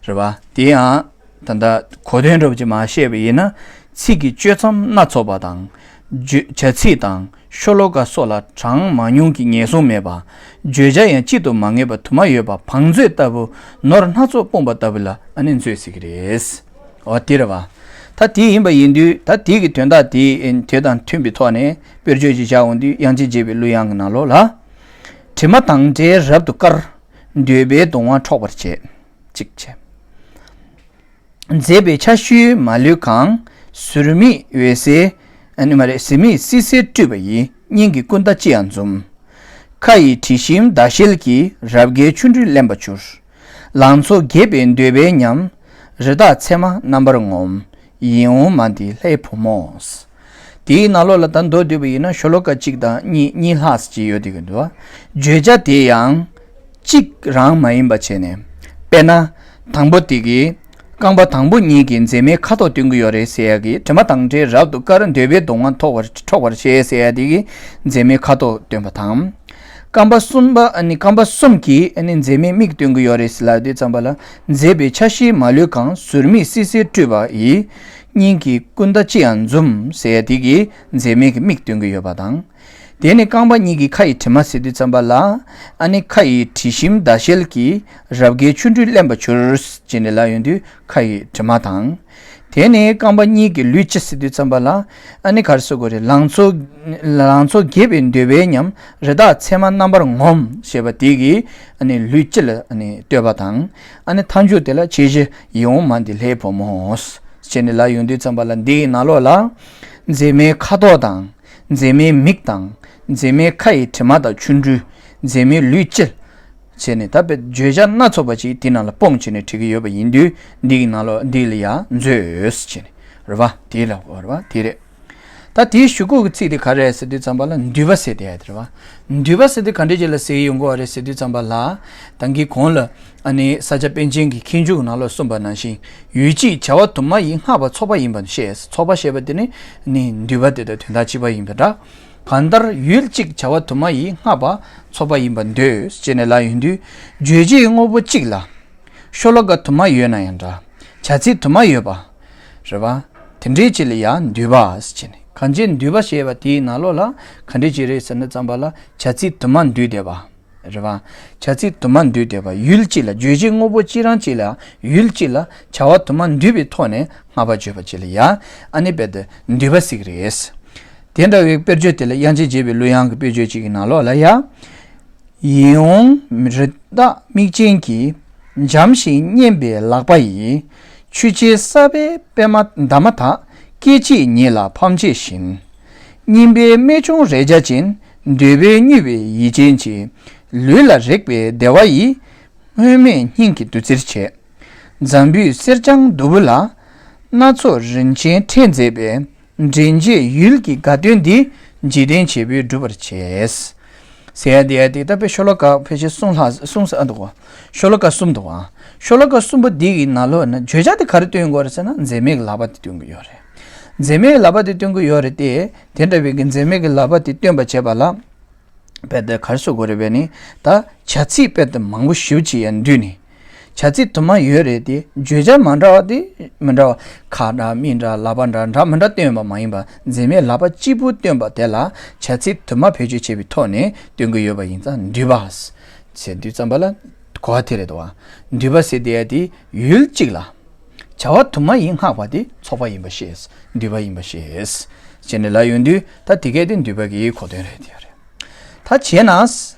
རེད་བ། དེ་ཡང་ད་ལྟ་གོ་དོན་འདྲ་པོ་ཅིག་མར་བཤད་པ་ཡིན་ན། ཚིག་གི་གཅོད་མཚམས་སྣ་ཚོགས་པ་དང་། བརྗོད་བྱ་ཚིག་དང་ཤོ་ལོ་ཀ་སོགས་ལ་གྲངས་མང་ཉུང་གི་ངེས་བཟུང་མེད་པ། བརྗོད་བྱ་ཡང་གཅིག་ཏུ་མ་ངེས་པ་དུ་མ་ཡོད་པ་བང་མཛོད་ལྟ་བུ། ནོར་སྣ་ཚོགས་སྤུངས་པ་ལྟ་བུ་ལ་ཨ་ནི་མཛོད་ཟེར་གྱི་རེད། འོ་དེ་རེད་བ། ད་དེ་ཡིན་པ་ཡིན་དུས་ད་དེ་གི་དོན་དག་དེ་དེ་དང་མཐུན་པའི་ཐོག་ནས་དཔེར་བརྗོད་ཅིག་བྱ་འོང་དུས། དབྱངས་ཅན་དགྱེས་པའི་གླུ་དབྱངས་ཀྱི་ནང་ལོགས་ལ། དྲི་མ་དང་བྲལ་རབ་ཏུ་དཀར། འདོད་པའི་གདུང་བ་འཕྲོག་པར་བྱེད། གཅིག་བྱས། མཛེས་པའི་ཆར་ཆུས་མ་ལུས་གང་། ཟུར་མིག་འོད་གསལ། ཨ་ནི་མ་རེད། ཟུར་མིག་སིལ་སིལ་སྤྲུལ་པ་ཡིས། སྙིང་གི་ཀུན་ད་ཅི་ཡང་འཛུམ། ཁ་ཡི་དྲི་ཞིམ་ཟླ་ཤེལ་གྱིས། རབ་དགའི་ཆོ་འཕྲུལ་རླན་པ་འཕྱུར། ལང་ཚོ་རྒྱས་པའི་འདོད་པའི་ཉམས། རི་དྭགས་མཚན་མ་རྣམ་པར་ངོམས། ཡིད་འོང་མ་འདི་ལྷའི་བུ་མོ། དེའི་ནང་ལོགས་ལ་ད་མདོར་བསྡུས་པ་ཡིན་ན་ཤོ་ལོ་ཀ་གཅིག་དང་གཉིས་གཉིས་ལྷག་ཅིག་ཡོད་དེ་གི་འདུག་བ། བརྗོད་བྱ་དེ་ཡང་གཅིག་རང་མ་ཡིན་པ་བྱས་ནས། དཔེར་ན། དང་པོ་དེ་གི་རྐང་པ་དང་པོ་གཉིས་ཀྱིས་མཛེས་མའི་ཁ་དོག་སྟོན་གྱི་ཡོད་རེད་ཟེར་ཡ་གི། དྲི་མ་དང་བྲལ་རབ་ཏུ་དཀར། འདོད་པའི་གདུང་བ་འཕྲོག་པར་འཕྲོག་པར་བྱེད་ཟེར་ཡ་དེ་གི་མཛེས་མའི་ཁ་དོག་སྟོན་པ་དང་། རྐང་པ་གསུམ་པ་ཨ་ནི་རྐང་པ་གསུམ་གྱིས་ཨ་ནི་མཛེས་མའི་མིག་སྟོན་གྱི་ཡོད་རེད་ཟེར་ལབ་དུས་ཙམ་པ་ལ། མཛེས་པའི་ཆ་ཤས་མ་ལུས་གང་། ཟུར་མིག་སིལ་སིལ་སྤྲུལ་པ་ཡིས། སྙིང་གི་ཀུན་ད་ཅི་ཡང་འཛུམ་ཟེར་ཡ་དེ་གིས་མཛེས་མའི་གི་མིག་སྟོན་གྱི་ཡོད་པ་དང་། དེ་ནས་རྐང་པ་གཉིས་ཀྱི་ཁ་ཡི་དྲི་མ་ཟེར་དུས་ཙམ་པ་ལ། ཨ་ནི་ཁ་ཡི་དྲི་ཞིམ་ཟླ་ཤེལ་གྱིས། རབ་དགའི་ཆོ་འཕྲུལ་རླན་པ་འཕྱུར། ཅེས་ནས་ལབ་ཡོང་དུས་ཁ་ཡི་དྲི་མ་དང་། དེ་ནས་རྐང་པ་གཉིས་ཀྱི་ལུས་སྤྱི་ཟེར་དུས་ཙམ་པ་ལ། ཨ་ནི་ག་རེ་ཟེར་དགོས་རེད། ལང་ཚོ་ལང་ཚོ་རྒྱས་པའི་འདོད་པའི་ཉམས། རི་དྭགས་མཚན་མ་རྣམ་པར་ངོམས་ཞེས་པ་དེ་གིས་ཨ་ནི་ལུས་སྤྱི་ལ་ཨ་ནི་བསྟོད་པ་དང་། ཨ་ནི་མཐའ་མཇུག་དེ་ལ་ཁྱེད་ཀྱི་ཡིད་འོང་མ་འདི་ལྷའི་བུ་མོ། ཅེས་ནས་ལབ་ཡོང་དུས་ཙམ་པ་ལ་འདིའི་ནང་ལོགས་ལ། མཛེས་མའི་ཁ་དོག་དང་། མཛེས་མའི་མིག་དང་། མཛེས་མའི་ཁ་ཡི་དྲི་མ་དང་ཆོ་འཕྲུལ། མཛེས་མའི་ལུས་སྤྱི། བྱས་ནས་ད་དཔེ་བརྗོད་བྱ་སྣ་ཚོགས་པ་ཅིག་དེ་ནང་ལ་སྤུངས་བྱས་ནས་བྲིས་ཀྱི་ཡོད་པ་ཡིན་དུས། འདི་གི་ནང་ལོགས་འདི་ལ་ཡང་མཛོད་ཟེར་བྱས་ནས་རེད་བ། དེ་ལ་གོ་རེད་བ། དེ་རེད། ད་དེའི་ཞུ་སྐོར་གྱི་ཚིག་དེ་ག་རེ་རེད་ཟེར་དུས་ཙམ་པ་ལ་འདུས་པ་ཟེར་དེ་ཡ་དེ་རེད་བ། འདུས་པ་ཟེར་དུས་ག་འདྲ་ཅིག་ལ་ཟེར་གྱི་ཡོང་གི་ཡོད་རེད་ཟེར་དུས་ཙམ་པ་ལ། ད་གིན་གོང་ལ་ཨ་ནི་ས་སྐྱ་པཎ་ཆེན་གྱི་མཁས་འཇུག་ནང་ལ་གསུངས་པ་ནང་བཞིན། ཡུལ་གཅིག་བྱ་བ་དུ་མ་ཡིས། སྔགས་པ་ཚོགས་པ་ཡིན་པར་བཤད། ཚོགས་པ་ཞེས་པ་དེ་ནི་ནི་འདུས་པ་དེ་དང་དོན་དག་གཅིག་པ་ཡིན་པ་འདྲ། གང་ལྟར་ཡུལ་གཅིག་བྱ་བ་དུ་མ་ཡིས། སྔགས་པ་ཚོགས་པ་ཡིན་པར་འདོད། ཅེས་ནས་ལབ་ཡོང་དུས། རྗོད་བྱེད་དངོས་པོ་གཅིག་ལ། ཤོ་ལོ་ཀ་དུ་མ་ཡོད་ན་ཡང་འདྲ། བྱ་ཚིག་དུ་མ་ཡོད་པ། རེད་བ། དེ་འདྲའི་ཅིག་ལ་ཡང་འདུས་པ་ཟེར་བྱས་ནས། གང་ཅི་འདུས་པ་ཞེས་པ་དེའི་ནང་ལོགས་ལ་ག་འདྲའི་ཅིག་རེད་ཟེར་ན་ཙམ་པ་ལ་བྱ་ཚིག་དུ་མ་འདུས་བསྡད་པ། རེད་བ། བྱ་ཚིག་དུ་མ་འདུས་བསྡད་པ། ཡུལ་གཅིག་ལ། རྗོད་བྱེད་དངོས་པོ་གཅིག་རང་གཅིག་ལ། ཡུལ་གཅིག་ལ་བྱ་བ་དུ་མ་འདུས་པའི་ཐོག་ནས་སྔགས་པ་བརྗོད་པ་ཅིག་ལ་ཡང་ཨ་ནི་དཔེ་དེ་འདུས་པ་ཟེར་གྱི་རེད། དེ་འདྲ་བའི་དཔེར་བརྗོད་དེ་ལ་དབྱངས་ཅན་དགྱེས་པའི་གླུ་དབྱངས་ཀྱི་དཔེར་བརྗོད་ཅིག་གི་ནང་ལོགས་ལ་ཡ། ཡིད་འོང་རི་དྭགས་མིག་ཅན་གྱིས། འཇམ་ཞིང་མཉེན་པའི་ལག་པ་ཡིས། ཆུ་སྐྱེས་ས་པའི་པདྨ་འདབ་མ་དག། སྐད་ཅིག་ཉིད་ལ་ཕམ་བྱེད་བཞིན། སྙིམ་པའི་རྨད་བྱུང་རེག་བྱ་ཅན། འདོད་པས་མྱོས་པའི་ཡིད་ཅན་གྱི། ལུས་ལ་རེག་པའི་བདེ་བ་ཡིས། སྔོན་མེད་སྙིང་གི་བདུད་རྩིར་བྱེད། འཛམ་བུའི་གསེར་སྦྱངས་གདུ་བུ་ལ། སྣ་ཚོགས་རིན་ཆེན་ཕྲེང་མཛེས་པའི། འདྲེན་བྱེད་ཡུལ་གྱི་དགའ་སྟོན་འདི། འཇིག་རྟེན་བྱེད་པོས་བསྒྲུབ་པར་བྱེད། ཟེར་ཡ་དེ་ཡ་དེ་ད་དཔེ་ཤོ་ལོ་ཀ་ཕལ་ཆེར་གསུམ་ལྷག་གསུམ་ཙམ་འདུག་ག་ཤོ་ལོ་ཀ་གསུམ་འདུག་ག་ཤོ་ལོ་ཀ་གསུམ་པོ་འདི་གི་ནང་ལོགས་ན་བརྗོད་བྱ་དེ་ག་རེ་སྟོན་དགོས་རེད་ཟེར་ན། འཛད་མེད་ཀྱི་ལག་པ་དེ་སྟོན་གྱི་ཡོད་རེད། འཛད་མེད་ཀྱི་ལག་པ་དེ་སྟོན་གྱི་ཡོད་རེད་དེ། དེ་འདྲ་བའི་གི་འཛད་མེད་ཀྱི་ལག་པ་དེ་སྟོན་པ་བྱེད་པ་ལ། དཔེ་དེ་ག་རེ་ཟེར་དགོས་རེད་པས་ནི། ད་བྱ་ཚིག་དཔེ་དེ་མང་པོ་ཞེ་པོ་ཅིག་ཡར་འདུས་ནས། བྱ་ཚིག་དུ་མ་ཡོད་རེད་དེ། བརྗོད་བྱ་མ་འདྲ་བ་དེ་མི་འདྲ་བ། ཁ་འདྲ་མིག་འདྲ་ལག་པ་འདྲ་འདྲ་མི་འདྲ་སྟོན་པ་མ་ཡིན་པ། འཛད་མེད་ལག་པ་གཅིག་པུ་སྟོན་པ་དེ་ལ་བྱ་ཚིག་དུ་མ་བེད་སྤྱོད་བྱས་པའི་ཐོག་ནས་སྟོན་གྱི་ཡོད་པ་ཡིན་ཙང་འདུས་པ་ཟེར་དུས་ཙམ་པ་ལ་གོ་བ་དེ་རེད་དོ། འདུས་པ་ཟེར་དེ་ཡ་དེ་ཡུལ་གཅིག་ལ་བྱ་བ་དུ་མ་ཡིན་བསྔགས་པ་དེ་ཚོགས་པ་ཡིན་པ་ཤེས། འདུས་པ་ཡིན་པ་ཤེས་བྱས་ནས་ལབ་ཡོང་དུས། ད་དེ་གས་དེ་འདུས་པ་གི་གོ་དོན་རེད། དེ་རེད། ད་བྱས་ན།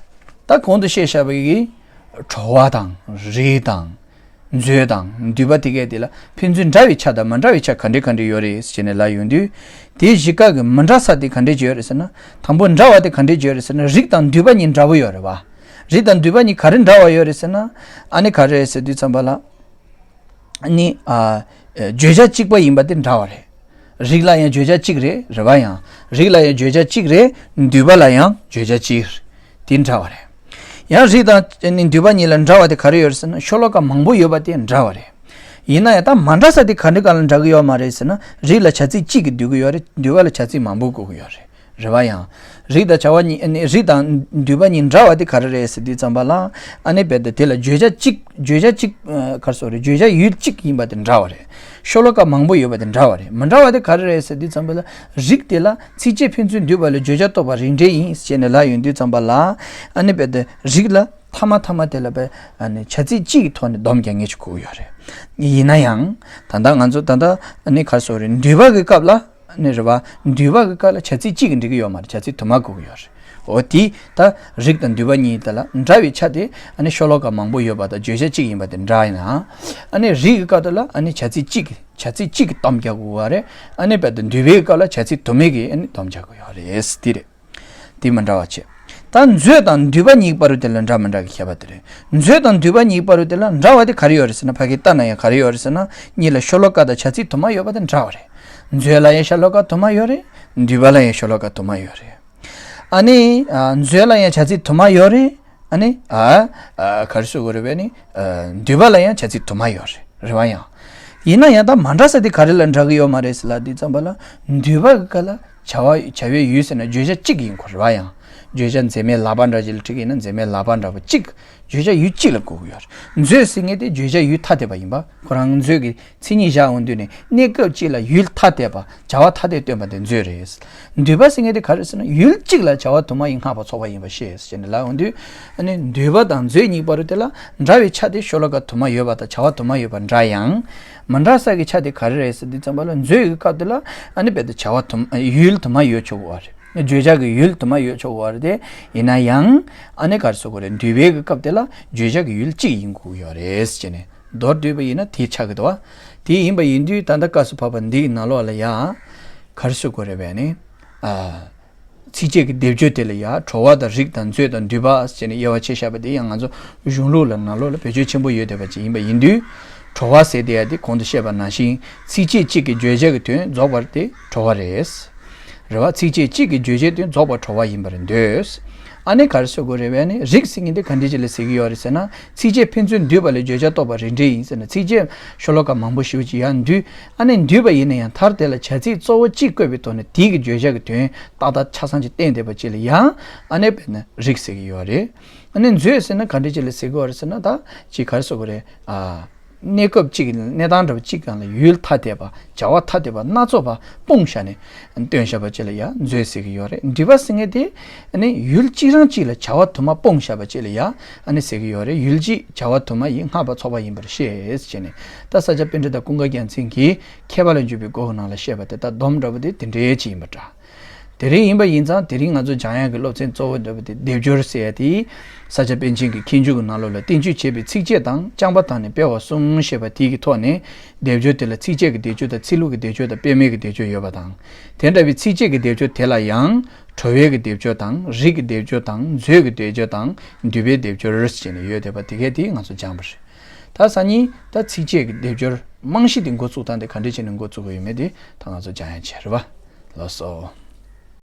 ད་གོང་དུ་བཤད་བཞག་པའི་གི་གྲོ་བ་དང་རིགས་དང་མཛོད་དང་འདུས་པ་དེ་གས་དེ་ལ་ཕན་ཚུན་འདྲ་བའི་ཆ་དང་མི་འདྲ་བའི་ཆ་ག་འདྲ་ག་འདྲ་ཡོད་རེད་ཟེར་ནས་ལབ་ཡོང་དུས། དེའི་གཞི་ཀ་གི་མི་འདྲ་ས་དེ་ག་འདྲས་ཅིག་ཡོད་རེད་ཟེར་ན། དང་པོ་འདྲ་བ་དེ་ག་འདྲས་ཅིག་ཡོད་རེད་ཟེར་ན། རིགས་དང་འདུས་པ་གཉིས་འདྲ་པོ་ཡོད་རེད་བ། རིགས་དང་འདུས་པ་གཉིས་ག་རེ་འདྲ་བ་ཡོད་རེད་ཟེར་ན། ཨ་ནི་ག་རེ་རེད་ཟེར་དུས་ཙམ་པ་ལ། ནི། ཨ། བརྗོད་བྱ་གཅིག་པ་ཡིན་པ་དེ་འདྲ་བ་རེད། རིགས་ལ་ཡང་བརྗོད་བྱ་གཅིག་རེད། རེད་བ། ཡང་རིགས་ལ་ཡང་བརྗོད་བྱ་གཅིག་རེད། འདུས་པ་ལ་ཡང་བརྗོད་བྱ་གཅིག་རེད། དེ་འདྲ་བ་རེད། ཡང་རིགས་དང་ནི་འདུས་པ་གཉིས་ལ་འདྲ་བ་དེ་ག་རེ་ཡོད་རེད་ཟེར་ན། ཤོ་ལོ་ཀ་མང་པོ་ཡོད་པ་དེ་འདྲ་བ་རེད། ཡིན་ན་ཡང་ད་མ་འདྲ་ས་དེ་ག་འདྲ་ག་ལ་འདྲ་གི་ཡོད་མ་རེད་ཟེར་ན། རིགས་ལ་བྱ་ཚིག་གཅིག་གིས་བསྡུ་གི་ཡོད་རེད། འདུས་པ་ལ་བྱ་ཚིག་མང་པོ་དགོས་ཀྱི་ཡོད་རེད། རེད་བ། ཡང་རིགས་དང་བྱ་བ་གཉིས། ཨ་ནི་རིགས་དང་འདུས་པ་གཉིས་འདྲ་བ་དེ་ག་རེ་རེད་ཟེར་དུས་ཙམ་པ་ལ། ཨ་ནི་རྦད་དེ་དེ་ལ་བརྗོད་བྱ་གཅིག་བརྗོད་བྱ་གཅིག་ཨ། ག་རེ་ཟེར་དགོས་རེད། བརྗོད་བྱ་ཡུལ་གཅིག་ཡིན་པ་དེ་འདྲ་བ་རེད། ཤོ་ལོ་ཀ་མང་པོ་ཡོད་པ་དེ་འདྲ་བ་རེད། མི་འདྲ་བ་དེ་ག་རེ་རེད་ཟེར་དུས་ཙམ་པ་ལ། རིགས་དེ་ལ་ཚིགས་བཅད་ཕན་ཚུན་འདུས་པ་ལས་བརྗོད་བྱ་རྟོགས་པ་རིགས་འགྲེ་ཡིན་ཞེས་ནས་ལབ་ཡོང་དུས་ཙམ་པ་ལ། ཨ་ནི་རྦད་དེ་རིགས་ལ་མཐའ་མ་མཐའ་མ་དེ་ལ་རྦད། ཨ་ནི་བྱ་ཚིག་གཅིག་གི་ཐོག་ནས་སྡོམ་རྒྱག་མཁན་ཞིག་དགོས་ཀྱི་ཡོད་རེད། ཡིན་ན་ཡང་། ད་ལྟ་ང་ཚོ་ད་ལྟ་ཨ་ནི་ག་རེ་ཟེར་དགོས་རེད། འདུས་པ་གི་སྐབས་ལ། ཨ་ནི་རེད་བ། འདུས་པ་གི་སྐབས་ལ་བྱ་ཚིག་གཅིག་གིས་འགྲིག་གི་ཡོད་མ་རེད། བྱ་ཚིག་དུ་མ་དགོས་ཀྱི་ཡོད་རེད། འོ་དེ་ད་རིགས་དང་འདུས་པ་གཉིས་དེ་ལ་འདྲ་བའི་ཆ་དེ། ཨ་ནི་ཤོ་ལོ་ཀ་མང་པོ་ཡོད་པ་དང་བརྗོད་བྱ་གཅིག་ཡིན་པ་དེ་འདྲ་ཡིན་ན། ཨ་ནི་རིགས་ཀྱི་སྐབས་དེ་ལ་ཨ་ནི་བྱ་ཚིག་གཅིག་གིས་བྱ་ཚིག་གཅིག་གིས་སྡོམ་རྒྱག་དགོས་པ་རེད། ཨ་ནི་རྦད་དེ་འདུས་པའི་སྐབས་ལ་བྱ་ཚིག་དུ་མ་གིས་ཨ་ནི་སྡོམ་རྒྱག་དགོས་ཡོད་རེད། དེ་རེད། དེ་མི་འདྲ་བ་བྱས། ད་མཛོད་དང་འདུས་པ་གཉིས་བར་དུ་དེ་ལ་འདྲ་མི་འདྲ་གི་ཁྱད་པར་དེ་རེད། མཛོད་དང་འདུས་པ་གཉིས་བར་དུ་དེ་ལ་འདྲ་བ་དེ་ག་རེ་ཡོད་རེད་ཟེར་ན། ཕ་གི་ལྟ་ན་ཡང་ག་རེ་ཡོད་རེད་ཟེར་ན། གཉིས་ལ་ཤོ་ལོ་ཀ་དང་བྱ་ཚིག་དུ་མ་ཡོད་པ་དེ་འདྲ་བ་རེད། མཛོད་ལ་ཡང་ཤོ་ལོ་ཀ་དུ་མ་ཡོད་རེད། འདུས་པ་ལ་ཡང་ཤོ་ལོ་ཀ་དུ་མ་ཡོད་རེད། ཨ་ནི། ཨ། མཛོད་ལ་ཡང་བྱ་ཚིག་དུ་མ་ཡོད་རེད། ཨ་ནི། ཨ། ཨ། ག་རེ་ཟེར་དགོས་རེད་པས་ནི། ཨ། འདུས་པ་ལ་ཡང་བྱ་ཚིག་དུ་མ་ཡོད་རེད། རེད་བ། ཡང་། ཡིན་ན་ཡང་ད་མ་འདྲ་ས་དེ་ག་རེ་ལ་འདྲ་གི་ཡོད་མ་རེད་ཟེར་ལབ་དུས་ཙམ་པ་ལ། འདུས་པ་གི་སྐབས་ལ་བྱ་བ་བྱ་བའི་ཡུལ་ཟེར་ན་བརྗོད་བྱ་གཅིག་ཡིན་དགོས་རེད་བ། ཡང་བརྗོད་བྱ་འཛད་མེད་ལག་པ་འདྲ་ཅིག་ལ་འགྲིག་གི་ཡིན་ན། འཛད་མེད་ལག་པ་འདྲ་པོ་གཅིག་བརྗོད་བྱ་ཡུལ་གཅིག་ལ་གོ་གི་ཡོད་རེད། མཛོད་ཟེར་མཁན་དེ་བརྗོད་བྱ་ཡུལ་ཐ་དད་པ་ཡིན་པ། ཁོ་རང་མཛོད་ཀྱི་མཚན་ཉིད་བཞག་ཡོང་དུས་ནས་གནས་སྐབས་གཅིག་ལ་ཡུལ་ཐ་དད་པ་བྱ་བ་ཐ་དད་སྟོན་པ་དེ་མཛོད་རེད། འདུས་པ་ཟེར་མཁན་དེ་ག་རེ་ཟེར་ན། ཡུལ་གཅིག་ལ་བྱ་བ་དུ་མ་ཡིས་བསྔགས་པ་ཚོགས་པ་ཡིན་པ་ཤེས་ཟེར་ནས་ལབ་ཡོང་དུས། ཨ་ནི་འདུས་པ་དང་མཛོད་གཉིས་བར་དུ་དེ་ལ་འདྲ་བའི་ཆ་དེ་ཤོ་ལོ་ཀ་དུ་མ་ཡོད་པ་དང་བྱ་བ་དུ་མ་ཡོད་པ་འདྲ་ཡང་། མ་འདྲ་ས་གི་ཆ་དེ་ག་རེ་རེད་ཟེར་དུས་ཙམ་པ་ལ། མཛོད་ཀྱི་སྐབས་དེ་ལ་ཨ་ནི་རྦད་དེ་བྱ་བ་དུ་མ་ཡུལ་དུ་མ་ཡོད་ཆོག་གི་ཡོད་རེད། བརྗོད་བྱ་གི་ཡུལ་དུ་མ་ཡོད་ཆོག་གི་ཡོད་རེད་དེ། ཡིན་ན་ཡང་། ཨ་ནི་ག་རེ་ཟེར་དགོས་རེད། འདུས་པའི་གི་སྐབས་དེ་ལ་བརྗོད་བྱ་གི་ཡུལ་གཅིག་ཡིན་དགོས་ཀྱི་ཡོད་རེད་ཟེར་ནས། མདོར་བསྡུས་པ་ཡིན་ན་དེ་ཆགས་ཀྱི་འདུག་བ། དེ་ཡིན་པ་ཡིན་དུས་ད་ལྟ་སྐབས་སུ་བབ་པ་འདི་ཡི་ནང་ལོགས་ལ་ཡང་། ག་རེ་ཟེར་དགོས་རེད་པས་ནི། ཨ། ཚིགས་བཅད་ཀྱི་སྡེབ་སྦྱོར་དེ་ལ་ཡང་གྲོ་བ་དང་རིགས་དང་མཛོད་དང་འདུས་པ་ཟེར་ནས་དབྱེ་བ་ཕྱེ་བཞག་པ་དེ་ཡང་ང་ཚོ་གཞུང་ལུགས་ལ་ནང་ལོགས་ལ་བེད་སྤྱོད་ཆེན་པོ་ཡོད་བསྡད་པ་ཅིག་ཡིན་པ་ཡིན་དུས། གྲོ་བ་ཟེར་དེ་ཡང་དེ་གོང་དུ་བཤད་པ་ནང་བཞིན་ཚིགས་བཅད་གཅིག་གི་བརྗོད་བྱ་གི་དོན་རྫོགས་པ་དེ་གྲོ་བ་རེད། རེད་བ། ཚིགས་བཅད་གཅིག་གི་བརྗོད་བྱའི་དོན་རྫོགས་པ་གྲོ་བ་ཡིན་པར་འདོད། ཨ་ནི་ག་རེ་ཟེར་དགོས་རེད་པས་ནི། རིགས་ཟེར་མཁན་དེ་ག་འདྲ་ཅིག་ལ་ཟེར་གྱི་ཡོད་རེད་ཟེར་ན། ཚིགས་བཅད་ཕན་ཚུན་འདུས་པ་ལས་བརྗོད་བྱ་རྟོགས་པ་རིགས་འགྲེ་ཡིན་ཟེར་ན། ཚིགས་བཅད་ཤོ་ལོ་ཀ་མང་པོ་ཞེ་པོ་ཅིག་ཡར་འདུས། ཨ་ནི་འདུས་པ་ཡིན་ན་ཡང་མཐར་དེ་ལ་བྱ་ཚིག་གཙོ་བོ་གཅིག་བཀོད་པའི་ཐོག་ནས་དེའི་གི་བརྗོད་བྱ་གི་དོན་ཏག་ཏག་ཆ་ཚང་ཅིག་བསྟན་བསྡད་པ་ཅིག་ལ་ཡང་། ཨ་ནི་དཔེར་ན་རིགས་ཟེར་གྱི་ཡོད་རེད། ཨ་ནི་མཛོད་ཟེར་ན་ག་འདྲ་ཅིག་ལ་ཟེར་གྱི་ཡོད་རེད་ཟེར་ན། ད་ཅིག་ག་རེ་ཟེར་དགོས་རེད། ཨ། གནས་སྐབས་གཅིག་གི་གནས་སྟངས་འདྲ་པོ་གཅིག་སྒང་ལ་ཡུལ་ཐ་དད་པ། བྱ་བ་ཐ་དད་པ་སྣ་ཚོགས་པ་སྤུངས་བཞག་ནས་སྟོན་བཞག་པ་ཅིག་ལ་ཡང་མཛོད་ཟེར་གྱི་ཡོད་རེད། འདུས་པ་ཟེར་མཁན་དེ་ཨ་ནི་ཡུལ་གཅིག་རང་གཅིག་ལ་བྱ་བ་དུ་མ་སྤུངས་བཞག་པ་ཅིག་ལ་ཡང་ཨ་ནི་ཟེར་གྱི་ཡོད་རེད། ཡུལ་གཅིག་བྱ་བ་དུ་མ་ཡིས་བསྔགས་པ་ཚོགས་པ་ཡིན་པར་ཤེས་ཟེར་ནས། ད་ས་སྐྱ་པཎྜི་ཏ་ཀུན་དགའ་རྒྱལ་མཚན་གྱིས་མཁས་པ་ལ་འཇུག་པའི་སྒོ་གི་ནང་ལ་བཤད་པ་དེ། ད་སྡོམ་འདྲ་པོ་དེ་དེ་འདྲའི་ཅིག་ཡིན་པ་འདྲ། དེ་རིང་ཡིན་པ་ཡིན་ཙང་དེ་རིང་ང་ཚོ་སྦྱང་ཡག་གི་སློབ་ཚན་གཙོ་བོ་འདྲ་པོ་དེ་སྡེབ་སྦྱོར་ཟེར་ཡ་དེ། ས་སྐྱ་པཎ་ཆེན་གྱི་མཁས་འཇུག་གི་ནང་ལོགས་ལ་བསྟན་བཅོས་བྱས་པའི་ཚིགས་བཅད་དང་རྐྱང་པ་དག་ནས་སྤེལ་བ་གསུམ་ཞེས་པ་དེ་གི་ཐོག་ནས། སྡེབ་སྦྱོར་དེ་ལ་ཚིགས་བཅད་ཀྱི་སྡེབ་སྦྱོར་དང་། ཚིག་ལྷུག་གི་སྡེབ་སྦྱོར་དང་། དཔེ་མེད་ཀྱི་སྡེབ་སྦྱོར་ཡོད་པ་དང་། དེ་འདྲ་བའི་ཚིགས་བཅད་ཀྱི་སྡེབ་སྦྱོར་དེ་ལ་ཡང་། གྲོ་བའི་གི་སྡེབ་སྦྱོར་དང་། རིགས་ཀྱི་སྡེབ་སྦྱོར་དང་། མཛོད་ཀྱི་སྡེབ་སྦྱོར་དང་། འདུས་པའི་སྡེབ་སྦྱོར་ཟེར་ནས་ཡོད་བསྡད་པ་དེ་གས་དེ་ང་ཚོ་སྦྱངས་པ་རེད། ད་སང་ཉིན་ད་ཚིགས་བཅད་ཀྱི་སྡེབ་སྦྱོར་རྨང་གཞི་དེ་འགོ་བཙུགས་སྟངས་དེ་ག་འདྲ་བྱས་ནས་འགོ་བཙུགས་དགོས་ཡོད་མེད་དེ་ད་ང་ཚོ་སྦྱང་ཡག་བྱེད་རེད་བ། ལགས་སོ།